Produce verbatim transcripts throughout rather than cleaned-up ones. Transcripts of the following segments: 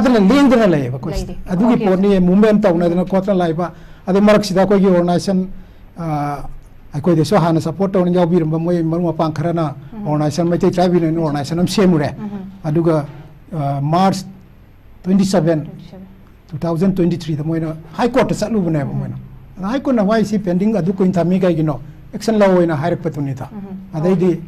ꯂꯦꯡꯗꯅ ꯂꯩꯌꯦꯕ ꯑꯩꯈꯣꯏ꯫ ꯂꯩꯔꯤ꯫ ꯑꯗꯨꯒꯤ Okay. ꯄꯣꯠꯅꯤ, movement ꯇꯧꯅꯗꯅ ꯈꯣꯠꯇꯅ ꯂꯥꯛꯏꯕ꯫ ꯑꯗꯨ ꯃꯔꯛꯁꯤꯗ ꯑꯩꯈꯣꯏꯒꯤ organization, ꯑ, ꯑꯩꯈꯣꯏꯗꯁꯨ ꯍꯥꯟꯅ support ꯇꯧꯅ ꯌꯥꯎꯕꯤꯔꯝꯕ ꯃꯣꯏ ꯃꯔꯨꯞ ꯃꯄꯥꯡ ꯈꯔꯅ organization, Meitei Tribe Union organization ꯑꯃ ꯁꯦꯝꯃꯨꯔꯦ꯫ ꯑꯗꯨꯒ, ꯑ, March twenty seven, two thousand twenty three ꯗ ꯃꯣꯏꯅ High Court ꯇ ꯆꯠꯂꯨꯕꯅꯦꯕ ꯃꯣꯏꯅ꯫ ꯑꯗ High Court ꯅ ꯋꯥꯏꯁꯤ pending ꯑꯗꯨ ꯀꯨꯏꯅ ꯊꯝꯃꯤ ꯀꯩꯒꯤꯅꯣ? Action ꯂꯧꯑꯣꯅ ꯍꯥꯏꯔꯛꯄꯗꯨꯅꯤꯗ꯫ ꯑꯗꯩꯗꯤ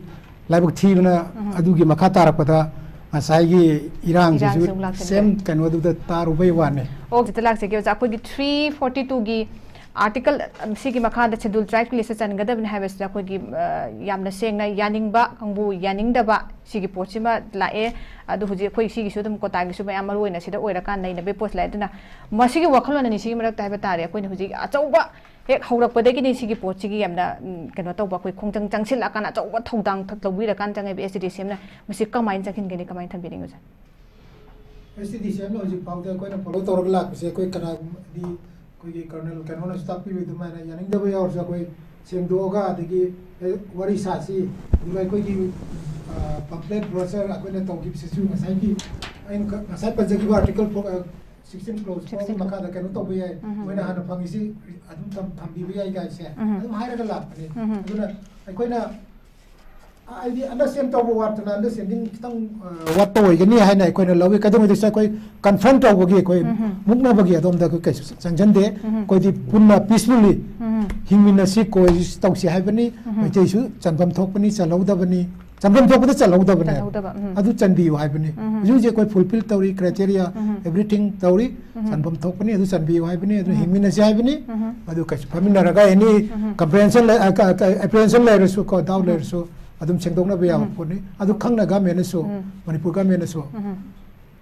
ꯂꯥꯏꯕꯛ ꯊꯤꯕꯅ ꯑꯗꯨꯒꯤ ꯃꯈꯥ ꯇꯥꯔꯛꯄꯗ ꯉꯁꯥꯏꯒꯤ ꯏꯔꯥꯡꯁꯤꯁꯨ ꯏꯔꯥꯡꯁꯨ ꯑꯃꯨꯛ ꯂꯥꯛꯁꯜꯂꯦ꯫ Same ꯀꯩꯅꯣꯗꯨꯗ ꯇꯥꯔꯨꯕꯩ ꯋꯥꯅꯤ꯫ ꯑꯣ, ꯍꯧꯖꯤꯛꯇ ꯂꯥꯛꯆꯒꯦ ꯑꯣꯖꯥ, ꯑꯩꯈꯣꯏꯒꯤ three forty two ꯒꯤ article, ꯑꯝ, ꯁꯤꯒꯤ ꯃꯈꯥꯗ Scheduled Tribe ꯀꯤ list ꯇ ꯆꯟꯒꯗꯕꯅꯤ ꯍꯥꯏꯕꯁꯤꯗ ꯑꯩꯈꯣꯏꯒꯤ, ꯑ, ꯌꯥꯝꯅ ꯁꯦꯡꯅ ꯌꯥꯅꯤꯡꯕ ꯀꯥꯡꯕꯨ, ꯌꯥꯅꯤꯡꯗꯕ ꯁꯤꯒꯤ ꯄꯣꯠꯁꯤꯃ ꯂꯥꯛꯑꯦ꯫ ꯑꯗꯨ ꯍꯧꯖꯤꯛ ꯑꯩꯈꯣꯏ ꯁꯤꯒꯤꯁꯨ ꯑꯗꯨꯝ quota ꯒꯤꯁꯨ ꯃꯌꯥꯝ ꯃꯔꯨ ꯑꯣꯏꯅ ꯁꯤꯗ ꯑꯣꯏꯔꯀꯥꯟꯗ ꯅꯩꯅꯕꯒꯤ ꯄꯣꯠꯁꯤ ꯂꯥꯛꯑꯦ꯫ ꯑꯗꯨꯅ ꯃꯁꯤꯒꯤ ꯋꯥꯈꯜꯂꯣꯟ ꯑꯅꯤꯁꯤꯒꯤ ꯃꯔꯛꯇ ꯍꯥꯏꯕ ꯇꯥꯔꯦ, ꯑꯩꯈꯣꯏꯅ ꯍꯧꯖꯤꯛ ꯑꯆꯧꯕ ꯍꯦꯛ ꯍꯧꯔꯛꯄꯗꯒꯤꯗꯤ ꯁꯤꯒꯤ ꯄꯣꯠꯁꯤꯒꯤ ꯌꯥꯝꯅ, ꯎꯝ, ꯀꯩꯅꯣ ꯇꯧꯕ, ꯑꯩꯈꯣꯏ ꯈꯣꯡꯖꯪ ꯆꯪꯁꯤꯜꯂꯛꯑꯀꯥꯟꯗ ꯑꯆꯧꯕ ꯊꯧꯗꯥꯡ ꯊ-, ꯂꯧꯕꯤꯔꯀꯥꯟꯗ ꯆꯪꯉꯛꯏꯕ S T D C M ꯅ ꯃꯁꯤ ꯀꯃꯥꯏꯅ ꯆꯪꯁꯤꯟꯒꯅꯤ, ꯀꯃꯥꯏꯅ ꯊꯝꯕꯤꯅꯤꯡꯉꯤ ꯑꯣꯖꯥ? S T D C M ꯅ ꯍꯧꯖꯤꯛ ꯐꯥꯎꯗ ꯑꯩꯈꯣꯏꯅ follow ꯇꯧꯔꯒ ꯂꯥꯛꯄꯁꯦ, ꯑꯩꯈꯣꯏ ꯀꯅꯥꯒꯨꯝꯕꯗꯤ ꯑꯩꯈꯣꯏꯒꯤ colonel ꯀꯩꯅꯣꯅꯁꯨ ꯇꯥꯛꯄꯤꯕ ꯑꯗꯨꯃꯥꯏꯅ ꯌꯥꯅꯤꯡꯗꯕ ꯌꯥꯎꯔꯁꯨ ꯑꯩꯈꯣꯏ ꯁꯦꯡꯗꯣꯛꯑꯒ ꯑꯗꯒꯤ, "ꯑꯦ, ꯋꯥꯔꯤ ꯁꯥꯁꯤ", ꯑꯗꯨꯒ ꯑꯩꯈꯣꯏꯒꯤ, ꯑ, pamphlet brochure ꯑꯩꯈꯣꯏꯅ ꯇꯧꯈꯤꯕꯁꯤꯁꯨ ꯉꯁꯥꯏꯒꯤ ꯑꯩꯅ ꯈ-, ꯉꯁꯥꯏ ꯄꯟꯖꯈꯤꯕ article four, ꯑ, sixteen clause four ꯒꯤ Sixteen. ꯃꯈꯥꯗ ꯀꯩꯅꯣ ꯇꯧꯕ ꯌꯥꯏ, ꯎꯝ. ꯃꯣꯏꯅ ꯍꯥꯟꯅ ꯐꯪꯉꯤꯁꯤ ꯑꯗꯨꯝ ꯊꯝ-, ꯊꯝꯕꯤꯕ ꯌꯥꯏ ꯀꯥꯏꯁꯦ ꯎꯝ. ꯑꯗꯨꯝ ꯍꯥꯏꯔꯒ ꯂꯥꯛꯄꯅꯤ꯫ ꯎꯝ. ꯑꯗꯨꯅ ꯑꯩꯈꯣꯏꯅ ꯍꯥꯏꯗꯤ understand ꯇꯧꯕ ꯋꯥꯠꯇꯅ, understanding ꯈꯤꯇꯪ, ꯑ, ꯋꯥꯠꯄ ꯑꯣꯏꯒꯅꯤ ꯍꯥꯏꯅ ꯑꯩꯈꯣꯏꯅ ꯂꯧꯏ꯫ ꯀꯩꯗꯧꯉꯩꯗꯁꯨ ꯑꯩꯈꯣꯏ confront ꯇꯧꯕꯒꯤ, ꯑꯩꯈꯣꯏ ꯎꯝ. ꯃꯨꯛꯅꯕꯒꯤ ꯑꯗꯣꯝꯗ ꯑꯩꯈꯣꯏ ꯀꯩꯁꯨ ꯆꯪꯁꯤꯟꯗꯦ꯫ ꯎꯝ. ꯑꯩꯈꯣꯏꯗꯤ ꯄꯨꯟꯅ peacefully ꯎꯝ. ꯍꯤꯡꯃꯤꯟꯅꯁꯤ, coexist ꯇꯧꯁꯤ ꯍꯥꯏꯕꯅꯤ꯫ ꯎꯝ. ꯃꯩꯇꯩꯁꯨ ꯆꯟꯐꯝ ꯊꯣꯛꯄꯅꯤ, ꯆꯜꯍꯧꯗꯕꯅꯤ, ꯆꯟꯐꯝ ꯊꯣꯛꯄꯗ ꯆꯜꯍꯧꯗꯕꯅꯦ꯫ ꯆꯜꯍꯧꯗꯕ, ꯎꯝ. ꯑꯗꯨ ꯆꯟꯕꯤꯌꯨ ꯍꯥꯏꯕꯅꯤ꯫ ꯎꯝ. ꯍꯧꯖꯤꯛ ꯍꯧꯖꯤꯛ ꯑꯩꯈꯣꯏ fulfil ꯇꯧꯔꯤ, criteria, ꯎꯝ. everything ꯇꯧꯔꯤ, ꯎꯝ. ꯆꯟꯐꯝ ꯊꯣꯛꯄꯅꯤ, ꯑꯗꯨ ꯆꯟꯕꯤꯌꯨ ꯍꯥꯏꯕꯅꯤ, ꯑꯗꯨ ꯎꯝ. ꯍꯤꯡꯃꯤꯟꯅꯁꯤ ꯍꯥꯏꯕꯅꯤ꯫ ꯎꯝ. ꯑꯗꯨ ꯀꯩꯁꯨ ꯐꯝꯃꯤꯟꯅꯔꯒ any ꯎꯝ. comprehension ꯂꯩ-, ꯑ, ꯀ-, ꯀ-, apprehension ꯂꯩꯔꯁꯨ ꯀꯣ, doubt ꯎꯝ. ꯂꯩꯔꯁꯨ ꯑꯗꯨꯝ ꯁꯦꯡꯗꯣꯛꯅꯕ ꯌꯥꯕ ꯎꯝ. ꯄꯣꯠꯅꯤ꯫ ꯑꯗꯨ ꯈꯪꯅ government ꯅꯁꯨ, ꯎꯝ. ꯃꯅꯤꯄꯨꯔ government ꯅꯁꯨ ꯎꯝ.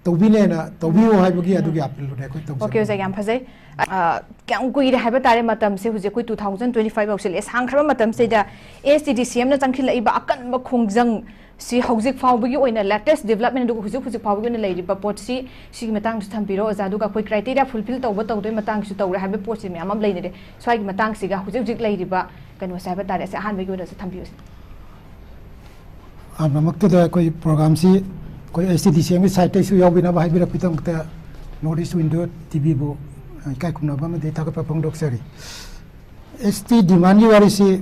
ꯇꯧꯕꯤꯅꯦꯅ, ꯇꯧꯕꯤꯌꯨ ꯍꯥꯏꯕꯒꯤ ꯑꯗꯨꯒꯤ appeal ꯗꯨꯅꯦ ꯑꯩꯈꯣꯏ ꯇꯧꯖꯕ꯫ Okay, ꯑꯣꯖꯥ, ꯌꯥꯝ ꯐꯖꯩ꯫ ꯑ, ꯀꯌꯥꯝ ꯀꯨꯏꯔꯦ ꯍꯥꯏꯕ ꯇꯥꯔꯦ ꯃꯇꯝꯁꯦ? ꯍꯧꯖꯤꯛ ꯑꯩꯈꯣꯏ two thousand twenty five ꯌꯧꯁꯤꯜꯂꯛꯑꯦ꯫ ꯁꯥꯡꯈ꯭ꯔꯕ ꯃꯇꯝꯁꯤꯗ S T D C M ꯅ ꯆꯪꯁꯤꯜꯂꯛꯏꯕ ꯑꯀꯟꯕ ꯈꯣꯡꯖꯪ ꯁꯤ ꯍꯧꯖꯤꯛ ꯐꯥꯎꯕꯒꯤ ꯑꯣꯏꯅ latest development, ꯑꯗꯨꯒ ꯍꯧꯖꯤꯛ ꯍꯧꯖꯤꯛ ꯐꯥꯎꯕꯒꯤ ꯑꯣꯏꯅ ꯂꯩꯔꯤꯕ ꯄꯣꯠꯁꯤ, ꯁꯤꯒꯤ ꯃꯇꯥꯡꯗꯁꯨ ꯊꯝꯕꯤꯔꯣ ꯑꯣꯖꯥ꯫ ꯑꯗꯨꯒ ꯑꯩꯈꯣꯏ criteria fulfil ꯇꯧꯕ ꯇꯧꯗꯕꯒꯤ ꯃꯇꯥꯡꯁꯨ ꯇꯧꯔꯦ ꯍꯥꯏꯕ ꯄꯣꯠꯁꯤ ꯃꯌꯥꯝ ꯑꯃ ꯂꯩꯅꯔꯦ꯫ ꯁ꯭ꯋꯥꯏꯒꯤ ꯃꯇꯥꯡꯁꯤꯒ ꯍꯧꯖꯤꯛ ꯍꯧꯖꯤꯛ ꯂꯩꯔꯤꯕ ꯀꯩꯅꯣꯁꯦ ꯍꯥꯏꯕ ꯇꯥꯔꯦ, ꯑꯁꯤ ꯑꯍꯥꯟꯕꯒꯤ ꯑꯣꯏꯅꯁꯨ ꯊꯝꯕꯤꯌꯨ꯫ ꯑꯍꯥꯟꯕꯃꯛꯇꯗ ꯑꯩꯈꯣꯏ program ꯁꯤ ꯑꯩꯈꯣꯏ ꯑꯦꯁ ꯇꯤ ꯗꯤ ꯁꯤ ꯑꯦꯝꯒꯤ ꯁꯥꯏꯠꯇꯒꯤꯁꯨ ꯌꯥꯎꯕꯤꯅꯕ ꯍꯥꯏꯕꯤꯔꯛꯄꯒꯤꯗꯃꯛꯇ ꯅꯣꯔꯠ ꯏꯁ ꯋꯤꯟꯗꯣ ꯇꯤ ꯚꯤꯕꯨ ꯏꯀꯥꯏ ꯈꯨꯝꯅꯕ ꯑꯃꯗꯤ ꯊꯥꯒꯠꯄ ꯐꯣꯡꯗꯣꯛꯆꯔꯤ꯫ ꯑꯦꯁ ꯇꯤ ꯗꯤꯃꯥꯟꯒꯤ ꯋꯥꯔꯤꯁꯤ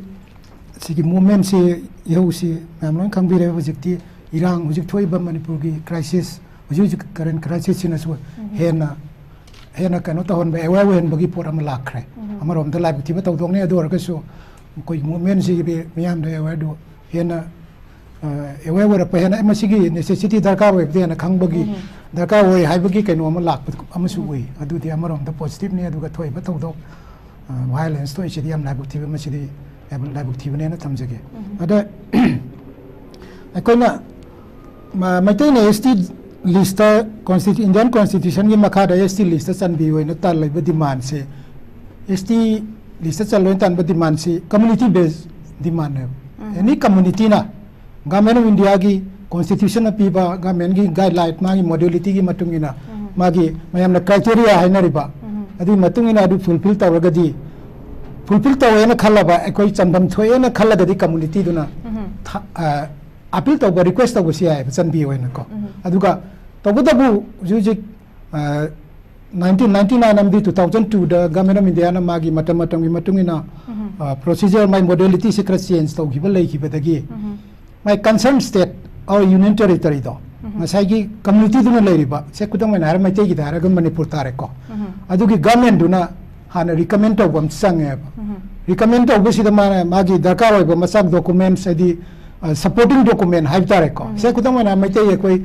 ꯁꯤꯒꯤ ꯃꯨꯞꯃꯦꯟꯁꯤ ꯏꯍꯧꯁꯤ ꯃꯌꯥꯝ ꯂꯣꯏ ꯈꯪꯕꯤꯔꯦ꯫ ꯍꯧꯖꯤꯛꯇꯤ ꯏꯔꯥꯡ ꯍꯧꯖꯤꯛ ꯊꯣꯛꯏꯕ ꯃꯅꯤꯄꯨꯔꯒꯤ ꯀ꯭ꯔꯥꯏꯁꯤꯁ ꯍꯧꯖꯤꯛ ꯍꯧꯖꯤꯛ ꯀꯔꯦꯟ ꯀ꯭ꯔꯥꯏꯁꯤꯁꯁꯤꯅꯁꯨ ꯍꯦꯟꯅ ꯍꯦꯟꯅ ꯀꯩꯅꯣ ꯇꯧꯍꯟꯕ ꯑꯦꯋꯦꯌꯔ ꯑꯣꯏꯍꯟꯕꯒꯤ ꯄꯣꯠ ꯑꯃ ꯂꯥꯛꯈ꯭ꯔꯦ꯫ ꯑꯃꯔꯣꯝꯗ ꯂꯥꯏꯕꯛ ꯊꯤꯕ ꯊꯧꯗꯣꯛꯅꯤ꯫ ꯑꯗꯨ ꯑꯣꯏꯔꯒꯁꯨ ꯑꯩꯈꯣꯏꯒꯤ ꯃꯨꯞꯃꯦꯟꯁꯤꯒꯤ ꯃꯤꯌꯥꯝꯗ ꯑꯦꯋꯦꯌꯔꯗꯨ ꯍꯦꯟꯅ ꯑꯦꯋꯦꯌꯔ ꯑꯣꯏꯔꯛꯄ ꯍꯦꯟꯅ ꯃꯁꯤꯒꯤ ꯅꯦꯁꯦꯁꯤꯇꯤ ꯗꯔꯀꯥꯔ ꯑꯣꯏꯕꯗꯤ ꯍꯦꯟꯅ ꯈꯪꯕꯒꯤ ꯗꯔꯀꯥꯔ ꯑꯣꯏ ꯍꯥꯏꯕꯒꯤ ꯀꯩꯅꯣ ꯑꯃ ꯂꯥꯛꯄ ꯑꯃꯁꯨ ꯎꯏ꯫ ꯑꯗꯨꯗꯤ ꯑꯃꯔꯣꯝꯗ ꯄꯣꯖꯤꯇꯤꯚꯅꯤ꯫ ꯑꯗꯨꯒ ꯊꯣꯛꯏꯕ ꯊꯧꯗꯣꯛ ꯚꯥꯏꯑꯣꯂꯦꯟꯁ ꯊꯣꯛꯏꯁꯤꯗꯤ ꯌꯥꯝ ꯂꯥꯏꯕꯛ ꯊꯤꯕ ꯃꯁꯤꯗꯤ ꯌꯥꯝ ꯂꯥꯏꯕꯛ ꯊꯤꯕꯅꯦꯅ ꯊꯝꯖꯒꯦ꯫ ꯑꯗ ꯑꯩꯈꯣꯏꯅ ꯃ- ꯃꯩꯇꯩꯅ ꯑꯦꯁ ꯇꯤ ꯂꯤꯁꯇ ꯀꯣꯟꯁꯇꯤꯇ꯭ꯌꯨ ꯏꯟꯗꯤꯌꯥꯟ ꯀꯣꯟꯁꯇꯤꯇ꯭ꯌꯨꯁꯟꯒꯤ ꯃꯈꯥꯗ ꯑꯦꯁ ꯇꯤ ꯂꯤꯁꯇ ꯆꯟꯕꯤꯌꯨ ꯍꯥꯏꯅ ꯇꯥꯜꯂꯤꯕ ꯗꯤꯃꯥꯟꯁꯦ ꯑꯦꯁ ꯇꯤ ꯂꯤꯁꯇ ꯆꯜꯂꯣꯏꯅ ꯇꯥꯟꯕ ꯗꯤꯃꯥꯟꯁꯤ ꯀꯝꯃꯨꯅꯤꯇꯤ ꯕꯦꯁ ꯗꯤꯃꯥꯟꯅꯦꯕ꯫ ꯑꯦꯅꯤ ꯀꯝꯃꯨꯅꯤꯇꯤꯅ ꯒꯚꯔꯟꯃꯦꯟ ꯑꯣꯐ ꯏꯟꯗꯤꯌꯥꯒꯤ ꯀꯣꯟꯁꯇꯤꯇ꯭ꯌꯨꯁꯟꯅ ꯄꯤꯕ ꯒꯚꯔꯟꯃꯦꯟꯒꯤ ꯒꯥꯏꯗꯂꯥꯏꯟ ꯃꯥꯒꯤ ꯃꯣꯗꯦꯂꯤꯇꯤꯒꯤ ꯃꯇꯨꯡ ꯏꯟꯅ ꯃꯥꯒꯤ ꯃꯌꯥꯝꯅ ꯀ꯭ꯔꯥꯏꯇꯦꯔꯤꯌꯥ ꯍꯥꯏꯅꯔꯤꯕ ꯑꯗꯨꯒꯤ ꯃꯇꯨꯡ ꯏꯟꯅ ꯑꯗꯨ ꯐꯨꯜꯐꯤꯜ ꯇꯧꯔꯒꯗꯤ ꯐꯨꯜꯐꯤꯜ ꯇꯧꯋꯦꯅ ꯈꯜꯂꯕ ꯑꯩꯈꯣꯏ ꯆꯟꯐꯝ ꯊꯣꯛꯑꯦꯅ ꯈꯜꯂꯒꯗꯤ ꯀꯝꯃꯨꯅꯤꯇꯤꯗꯨꯅ ꯊ- ꯑ, ꯑꯄꯤꯜ ꯇꯧꯕ ꯔꯤꯀ꯭ꯋꯦꯁ ꯇꯧꯕꯁꯨ ꯌꯥꯏꯑꯕ ꯆꯟꯕꯤꯌꯨ ꯍꯥꯏꯅꯀꯣ꯫ ꯑꯗꯨꯒ ꯇꯧꯕꯇꯕꯨ ꯍꯧꯖꯤꯛ ꯍꯧꯖꯤꯛ ꯅꯥꯏꯟꯇꯤꯟ ꯅꯥꯏꯟꯇꯤ ꯅꯥꯏꯟ ꯑꯃꯗꯤ ꯇꯨ ꯊꯥꯎꯖꯟ ꯇꯨꯗ ꯒꯚꯔꯟꯃꯦꯟ ꯑꯣꯐ ꯏꯟꯗꯤꯌꯥꯅ ꯃꯥꯒꯤ ꯃꯇꯝ ꯃꯇꯝꯒꯤ ꯃꯇꯨꯡ ꯏꯟꯅ ꯄ꯭ꯔꯣꯁꯤꯖꯔ ꯃꯥꯏ ꯃꯣꯗꯦꯂꯤꯇꯤꯁꯤ ꯈꯔ ꯆꯦꯟꯖ ꯇꯧꯈꯤꯕ ꯂꯩꯈꯤꯕꯗꯒꯤ ꯃꯥꯏ ꯀꯟꯁꯔꯟ ꯁ꯭ꯇꯦꯠ ꯑꯣꯔ ꯌꯨꯅꯤꯌꯟ ꯇꯦꯔꯤꯇꯣꯔꯤꯗꯣ ꯉꯁꯥꯏꯒꯤ ꯀꯝꯃꯨꯅꯤꯇꯤꯗꯨꯅ ꯂꯩꯔꯤꯕ ꯁꯦ ꯈꯨꯗꯝ ꯑꯣꯏꯅ ꯍꯥꯏꯔꯒ ꯃꯩꯇꯩꯒꯤꯗ ꯍꯥꯏꯔꯒ ꯃꯅꯤꯄꯨꯔ ꯇꯥꯔꯦꯀꯣ꯫ ꯑꯗꯨꯒꯤ ꯒꯚꯔꯟꯃꯦꯟꯗꯨꯅ ꯍꯥꯟꯅ ꯔꯤꯀꯃꯦꯟ ꯇꯧꯕ ꯑꯃ ꯆꯪꯉꯦꯕ꯫ ꯔꯤꯀꯃꯦꯟ ꯇꯧꯕꯁꯤꯗ ꯃꯥꯅ ꯃꯥꯒꯤ ꯗꯔꯀꯥꯔ ꯑꯣꯏꯕ ꯃꯆꯥꯛ ꯗꯣꯀꯨꯃꯦꯟꯁ ꯍꯥꯏꯗꯤ ꯁꯄꯣꯔꯇꯤꯡ ꯗꯣꯀꯨꯃꯦꯟ ꯍꯥꯏꯕ ꯇꯥꯔꯦꯀꯣ꯫ ꯁꯦ ꯈꯨꯗꯝ ꯑꯣꯏꯅ ꯃꯩꯇꯩ ꯑꯩꯈꯣꯏ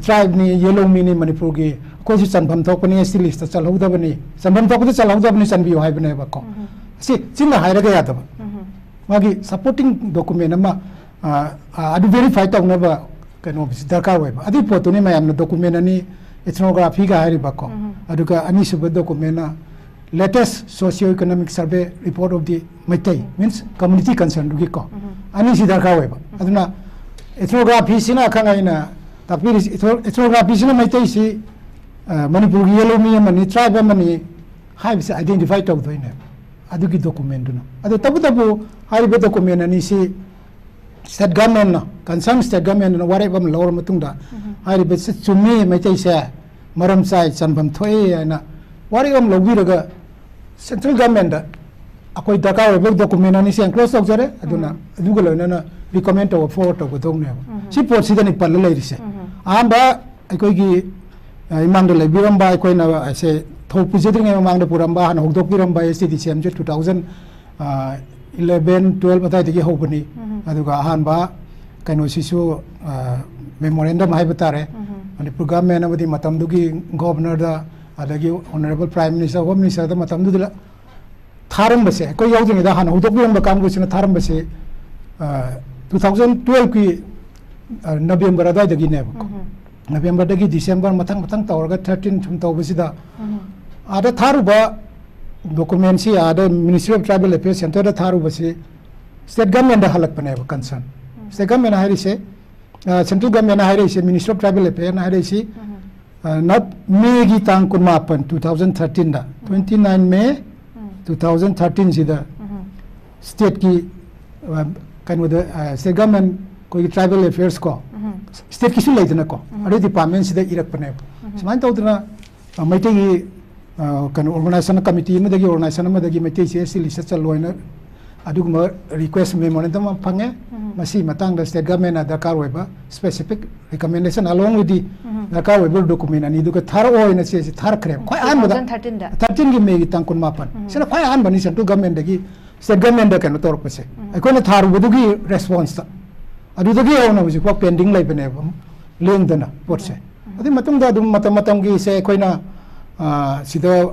ꯇ꯭ꯔꯥꯏꯕꯅꯤ, ꯌꯦꯂꯣꯃꯤꯅꯤ ꯃꯅꯤꯄꯨꯔꯒꯤ, ꯑꯩꯈꯣꯏꯁꯨ ꯆꯟꯐꯝ ꯊꯣꯛꯄꯅꯤ, ꯑꯦꯁ ꯇꯤ ꯂꯤꯁꯇ ꯆꯜꯍꯧꯗꯕꯅꯤ, ꯆꯟꯐꯝ ꯊꯣꯛꯄꯗ ꯆꯜꯍꯧꯗꯕꯅꯤ, ꯆꯟꯕꯤꯌꯨ ꯍꯥꯏꯕꯅꯦꯕꯀꯣ꯫ ꯁꯤ ꯆꯤꯟꯅ ꯍꯥꯏꯔꯒ ꯌꯥꯗꯕ꯫ ꯃꯥꯒꯤ ꯁꯄꯣꯔꯇꯤꯡ ꯗꯣꯀꯨꯃꯦꯟ ꯑꯃ ꯑ, ꯑ, ꯑꯗꯨ ꯚꯦꯔꯤꯐꯥꯏ ꯇꯧꯅꯕ ꯀꯩꯅꯣꯁꯤ ꯗꯔꯀꯥꯔ ꯑꯣꯏꯕ꯫ ꯑꯗꯨꯒꯤ ꯄꯣꯠꯇꯨꯅꯤ ꯃꯌꯥꯝꯅ ꯗꯣꯀꯨꯃꯦꯟ ꯑꯅꯤ, ꯏꯊꯅꯣꯒ꯭ꯔꯥꯐꯤꯒ ꯍꯥꯏꯔꯤꯕꯀꯣ꯫ ꯑꯗꯨꯒ ꯑꯅꯤꯁꯨꯕ ꯗꯣꯀꯨꯃꯦꯟꯅ latest socio economic survey report of the Meitei, means community concernꯗꯨꯒꯤꯀꯣ꯫ ꯑꯅꯤꯁꯤ ꯗꯔꯀꯥꯔ ꯑꯣꯏꯕ꯫ ꯑꯗꯨꯅ ꯏꯊꯅꯣꯒ꯭ꯔꯥꯐꯤꯁꯤꯅ ꯑꯈꯪ ꯑꯩꯅ ꯇꯥꯛꯄꯤꯔꯤꯁꯤ, ꯏꯊꯅꯣ- ꯏꯊꯅꯣꯒ꯭ꯔꯥꯐꯤꯁꯤꯅ ꯃꯩꯇꯩꯁꯤ ꯑ, ꯃꯅꯤꯄꯨꯔꯒꯤ ꯌꯦꯜꯂꯣꯃꯤ ꯑꯃꯅꯤ, ꯇ꯭ꯔꯥꯏꯕ ꯑꯃꯅꯤ ꯍꯥꯏꯕꯁꯤ ꯑꯥꯏꯗꯦꯟꯇꯤꯐꯥꯏ ꯇꯧꯗꯣꯏꯅꯦꯕ ꯑꯗꯨꯒꯤ ꯗꯣꯀꯨꯃꯦꯟꯗꯨꯅ꯫ ꯑꯗꯣ ꯇꯧꯕꯇꯕꯨ ꯍꯥꯏꯔꯤꯕ ꯗꯣꯀꯨꯃꯦꯟ ꯑꯅꯤꯁꯤ state government ꯅ, concern state government ꯅ ꯋꯥꯔꯦꯞ ꯑꯃ ꯂꯧꯔ ꯃꯇꯨꯡꯗ, ꯍꯥꯏꯔꯤꯕꯁꯤ ꯆꯨꯝꯃꯤ, ꯃꯩꯇꯩꯁꯦ ꯃꯔꯝ ꯆꯥꯏ, ꯆꯟꯐꯝ ꯊꯣꯛꯏ ꯍꯥꯏꯅ ꯋꯥꯔꯦꯞ ꯑꯃ ꯂꯧꯕꯤꯔꯒ central government ꯗ ꯑꯩꯈꯣꯏ ꯗꯔꯀꯥꯔ ꯑꯣꯏꯕ document ꯑꯅꯤꯁꯦ enclose ꯇꯧꯖꯔꯦ꯫ ꯑꯗꯨꯅ ꯑꯗꯨꯒ ꯂꯣꯏꯅꯅ recommend ꯇꯧꯕ, forward ꯇꯧꯒꯗꯧꯅꯦꯕ꯫ ꯁꯤ ꯄꯣꯠꯁꯤꯗꯅꯤ ꯄꯜꯂ ꯂꯩꯔꯤꯁꯦ꯫ ꯑꯍꯥꯟꯕ ꯑꯩꯈꯣꯏꯒꯤ, ꯑ, ꯏꯃꯥꯡꯗ ꯂꯩꯕꯤꯔꯝꯕ, ꯑꯩꯈꯣꯏꯅ ꯑꯁꯦ ꯊꯧ ꯄꯨꯖꯗ꯭ꯔꯤꯉꯩ ꯃꯃꯥꯡꯗ ꯄꯨꯔꯝꯕ, ꯍꯥꯟꯅ ꯍꯧꯗꯣꯛꯄꯤꯔꯝꯕ S T D C M ꯁꯦ two thousand, ꯑ, eleven, twelve ꯑꯗꯥꯏꯗꯒꯤ ꯍꯧꯕꯅꯤ꯫ ꯑꯗꯨꯒ ꯑꯍꯥꯟꯕ ꯀꯩꯅꯣꯁꯤꯁꯨ, ꯑ, memorandum ꯍꯥꯏꯕ ꯇꯥꯔꯦ, ꯃꯅꯤꯄꯨꯔ government ꯑꯃꯗꯤ ꯃꯇꯝꯗꯨꯒꯤ governor ꯗ, ꯑꯗꯒꯤ honourable prime minister, home minister ꯗ ꯃꯇꯝꯗꯨꯗ ꯊꯥꯔꯝꯕꯁꯦ, ꯑꯩꯈꯣꯏ ꯌꯥꯎꯗ꯭ꯔꯤꯉꯩꯗ ꯍꯥꯟꯅ ꯍꯧꯗꯣꯛꯄꯤꯔꯝꯕ ꯀꯥꯡꯕꯨꯁꯤꯅ ꯊꯥꯔꯝꯕꯁꯦ, ꯑ, two thousand twelve ꯀꯤ, ꯑ, November ꯑꯗꯨꯋꯥꯏꯗꯒꯤꯅꯦꯕꯀꯣ꯫ November ꯗꯒꯤ December ꯃꯊꯪ ꯃꯊꯪ ꯇꯧꯔꯒ thirteen ꯁꯨꯝ ꯇꯧꯕꯁꯤꯗ, ꯑꯥꯗ ꯊꯥꯔꯨꯕ document ꯁꯤ, ꯑꯥꯗ Ministry of Tribal Affairs centre the ꯊꯥꯔꯨꯕꯁꯤ state government the ꯍꯜꯂꯛꯄꯅꯦꯕ concern꯫ State government ꯍꯥꯏꯔꯤꯁꯦ, ꯑ, central government ꯍꯥꯏꯔꯛꯏꯁꯦ, Ministry of Tribal Affairs ꯅ ꯍꯥꯏꯔꯛꯏꯁꯤ, ꯑ, not May ꯒꯤ ꯇꯥꯡ ꯀꯨꯟꯃꯥꯄꯟ, two thousand thirteen ꯗ, twenty nine May two thousand thirteen ꯁꯤꯗ state ꯀꯤ, ꯑ, ꯀꯩꯅꯣꯗ, ꯑ, state government, ꯑꯩꯈꯣꯏꯒꯤ tribal affairs ꯀꯣ, state ꯀꯤꯁꯨ ꯂꯩꯗꯅꯀꯣ, ꯑꯗꯨ department ꯁꯤꯗ ꯏꯔꯛꯄꯅꯦꯕ꯫ ꯁꯨꯃꯥꯏꯅ ꯇꯧꯗꯅ, ꯑ, ꯃꯩꯇꯩꯒꯤ, ꯑ, ꯀꯩꯅꯣ, organization committee ꯑꯃꯗꯒꯤ, organization ꯑꯃꯗꯒꯤ ꯃꯩꯇꯩꯁꯦ S T list ꯆꯜꯂꯣ ꯍꯥꯏꯅ ꯑꯗꯨꯒꯨꯝꯕ request memorandum ꯑꯃ ꯐꯪꯉꯦ꯫ ꯃꯁꯤ ꯃꯇꯥꯡꯗ state government ꯅ ꯗꯔꯀꯥꯔ ꯑꯣꯏꯕ specific recommendation along with the ꯗꯔꯀꯥꯔ ꯑꯣꯏꯕ document ꯑꯅꯤꯗꯨꯒ ꯊꯥꯔꯛꯑꯣ ꯍꯥꯏꯅ ꯆꯦꯁꯤ ꯊꯥꯔꯛꯈ꯭ꯔꯦꯕ꯫ ꯈ꯭ꯋꯥꯏ ꯑꯍꯥꯟꯕꯗ two thousand thirteen ꯗ꯫ Thirteen ꯒꯤ May ꯒꯤ ꯇꯥꯡ ꯀꯨꯟꯃꯥꯄꯟ꯫ ꯁꯤꯅ ꯈ꯭ꯋꯥꯏ ꯑꯍꯥꯟꯕꯅꯤ central government ꯗꯒꯤ state government ꯗ ꯀꯩꯅꯣ ꯇꯧꯔꯛꯄꯁꯦ꯫ ꯑꯩꯈꯣꯏꯅ ꯊꯥꯔꯨꯕꯗꯨꯒꯤ response ꯇ꯫ ꯑꯗꯨꯗꯒꯤ ꯍꯧꯅ ꯍꯧꯖꯤꯛꯐꯥꯎ pending ꯂꯩꯕꯅꯦꯕ, ꯂꯦꯡꯗꯅ ꯄꯣꯠꯁꯦ꯫ ꯑꯗꯨꯏ ꯃꯇꯨꯡꯗ ꯑꯗꯨꯝ ꯃꯇꯝ ꯃꯇꯝꯒꯤꯁꯦ ꯑꯩꯈꯣꯏꯅ, ꯑ, ꯁꯤꯗ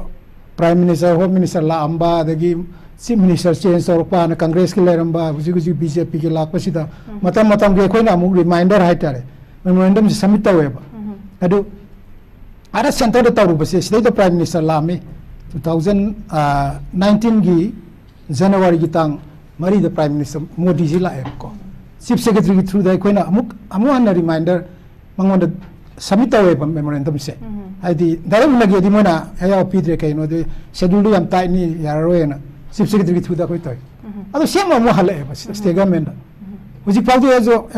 prime minister, home minister ꯂꯥꯛꯑꯝꯕ, ꯑꯗꯒꯤ chief minister change ꯇꯧꯔꯛꯄ, ꯍꯥꯟꯅ Congress ꯀꯤ ꯂꯩꯔꯝꯕ, ꯍꯧꯖꯤꯛ ꯍꯧꯖꯤꯛ B J P ꯒꯤ ꯂꯥꯛꯄꯁꯤꯗ ꯃꯇꯝ ꯃꯇꯝꯒꯤ ꯑꯩꯈꯣꯏꯅ ꯑꯃꯨꯛ reminder ꯍꯥꯏꯇꯥꯔꯦ, memorandum ꯁꯦ submit ꯇꯧꯋꯦꯕ꯫ ꯑꯗꯨ ꯑꯥꯗ centre ꯗ ꯇꯧꯔꯨꯕꯁꯦ, ꯁꯤꯗꯩꯗ prime minister ꯂꯥꯛꯑꯝꯃꯤ, two thousand nineteen ꯒꯤ January ꯒꯤ ꯇꯥꯡ ꯃꯔꯤꯗ prime minister ꯃꯣꯗꯤꯁꯤ ꯂꯥꯛꯑꯦꯕꯀꯣ꯫ Chief secretary ꯒꯤ through ꯗ ꯑꯩꯈꯣꯏꯅ ꯑꯃꯨꯛ, ꯑꯃꯨꯛ ꯍꯟꯅ reminder ꯃꯉꯣꯟꯗ submit ꯇꯧꯋꯦꯕ memorandum ꯁꯦ꯫ ꯍꯥꯏꯗꯤ direct ꯎꯅꯒꯦꯗꯤ ꯃꯣꯏꯅ ꯑꯌꯥꯕ ꯄꯤꯗ꯭ꯔꯦ, ꯀꯩꯅꯣꯗꯤ schedule ꯗꯨ ꯌꯥꯝ tight ꯅꯤ, ꯌꯥꯔꯔꯣꯏꯅ chief secretary ꯒꯤ through ꯗ ꯑꯩꯈꯣꯏ ꯇꯧꯋꯦ꯫ ꯑꯗꯣ same ꯑꯃꯨꯛ ꯍꯜꯂꯛꯑꯦꯕ state government ꯗ꯫ ꯍꯧꯖꯤꯛ ꯐꯥꯎꯗꯤ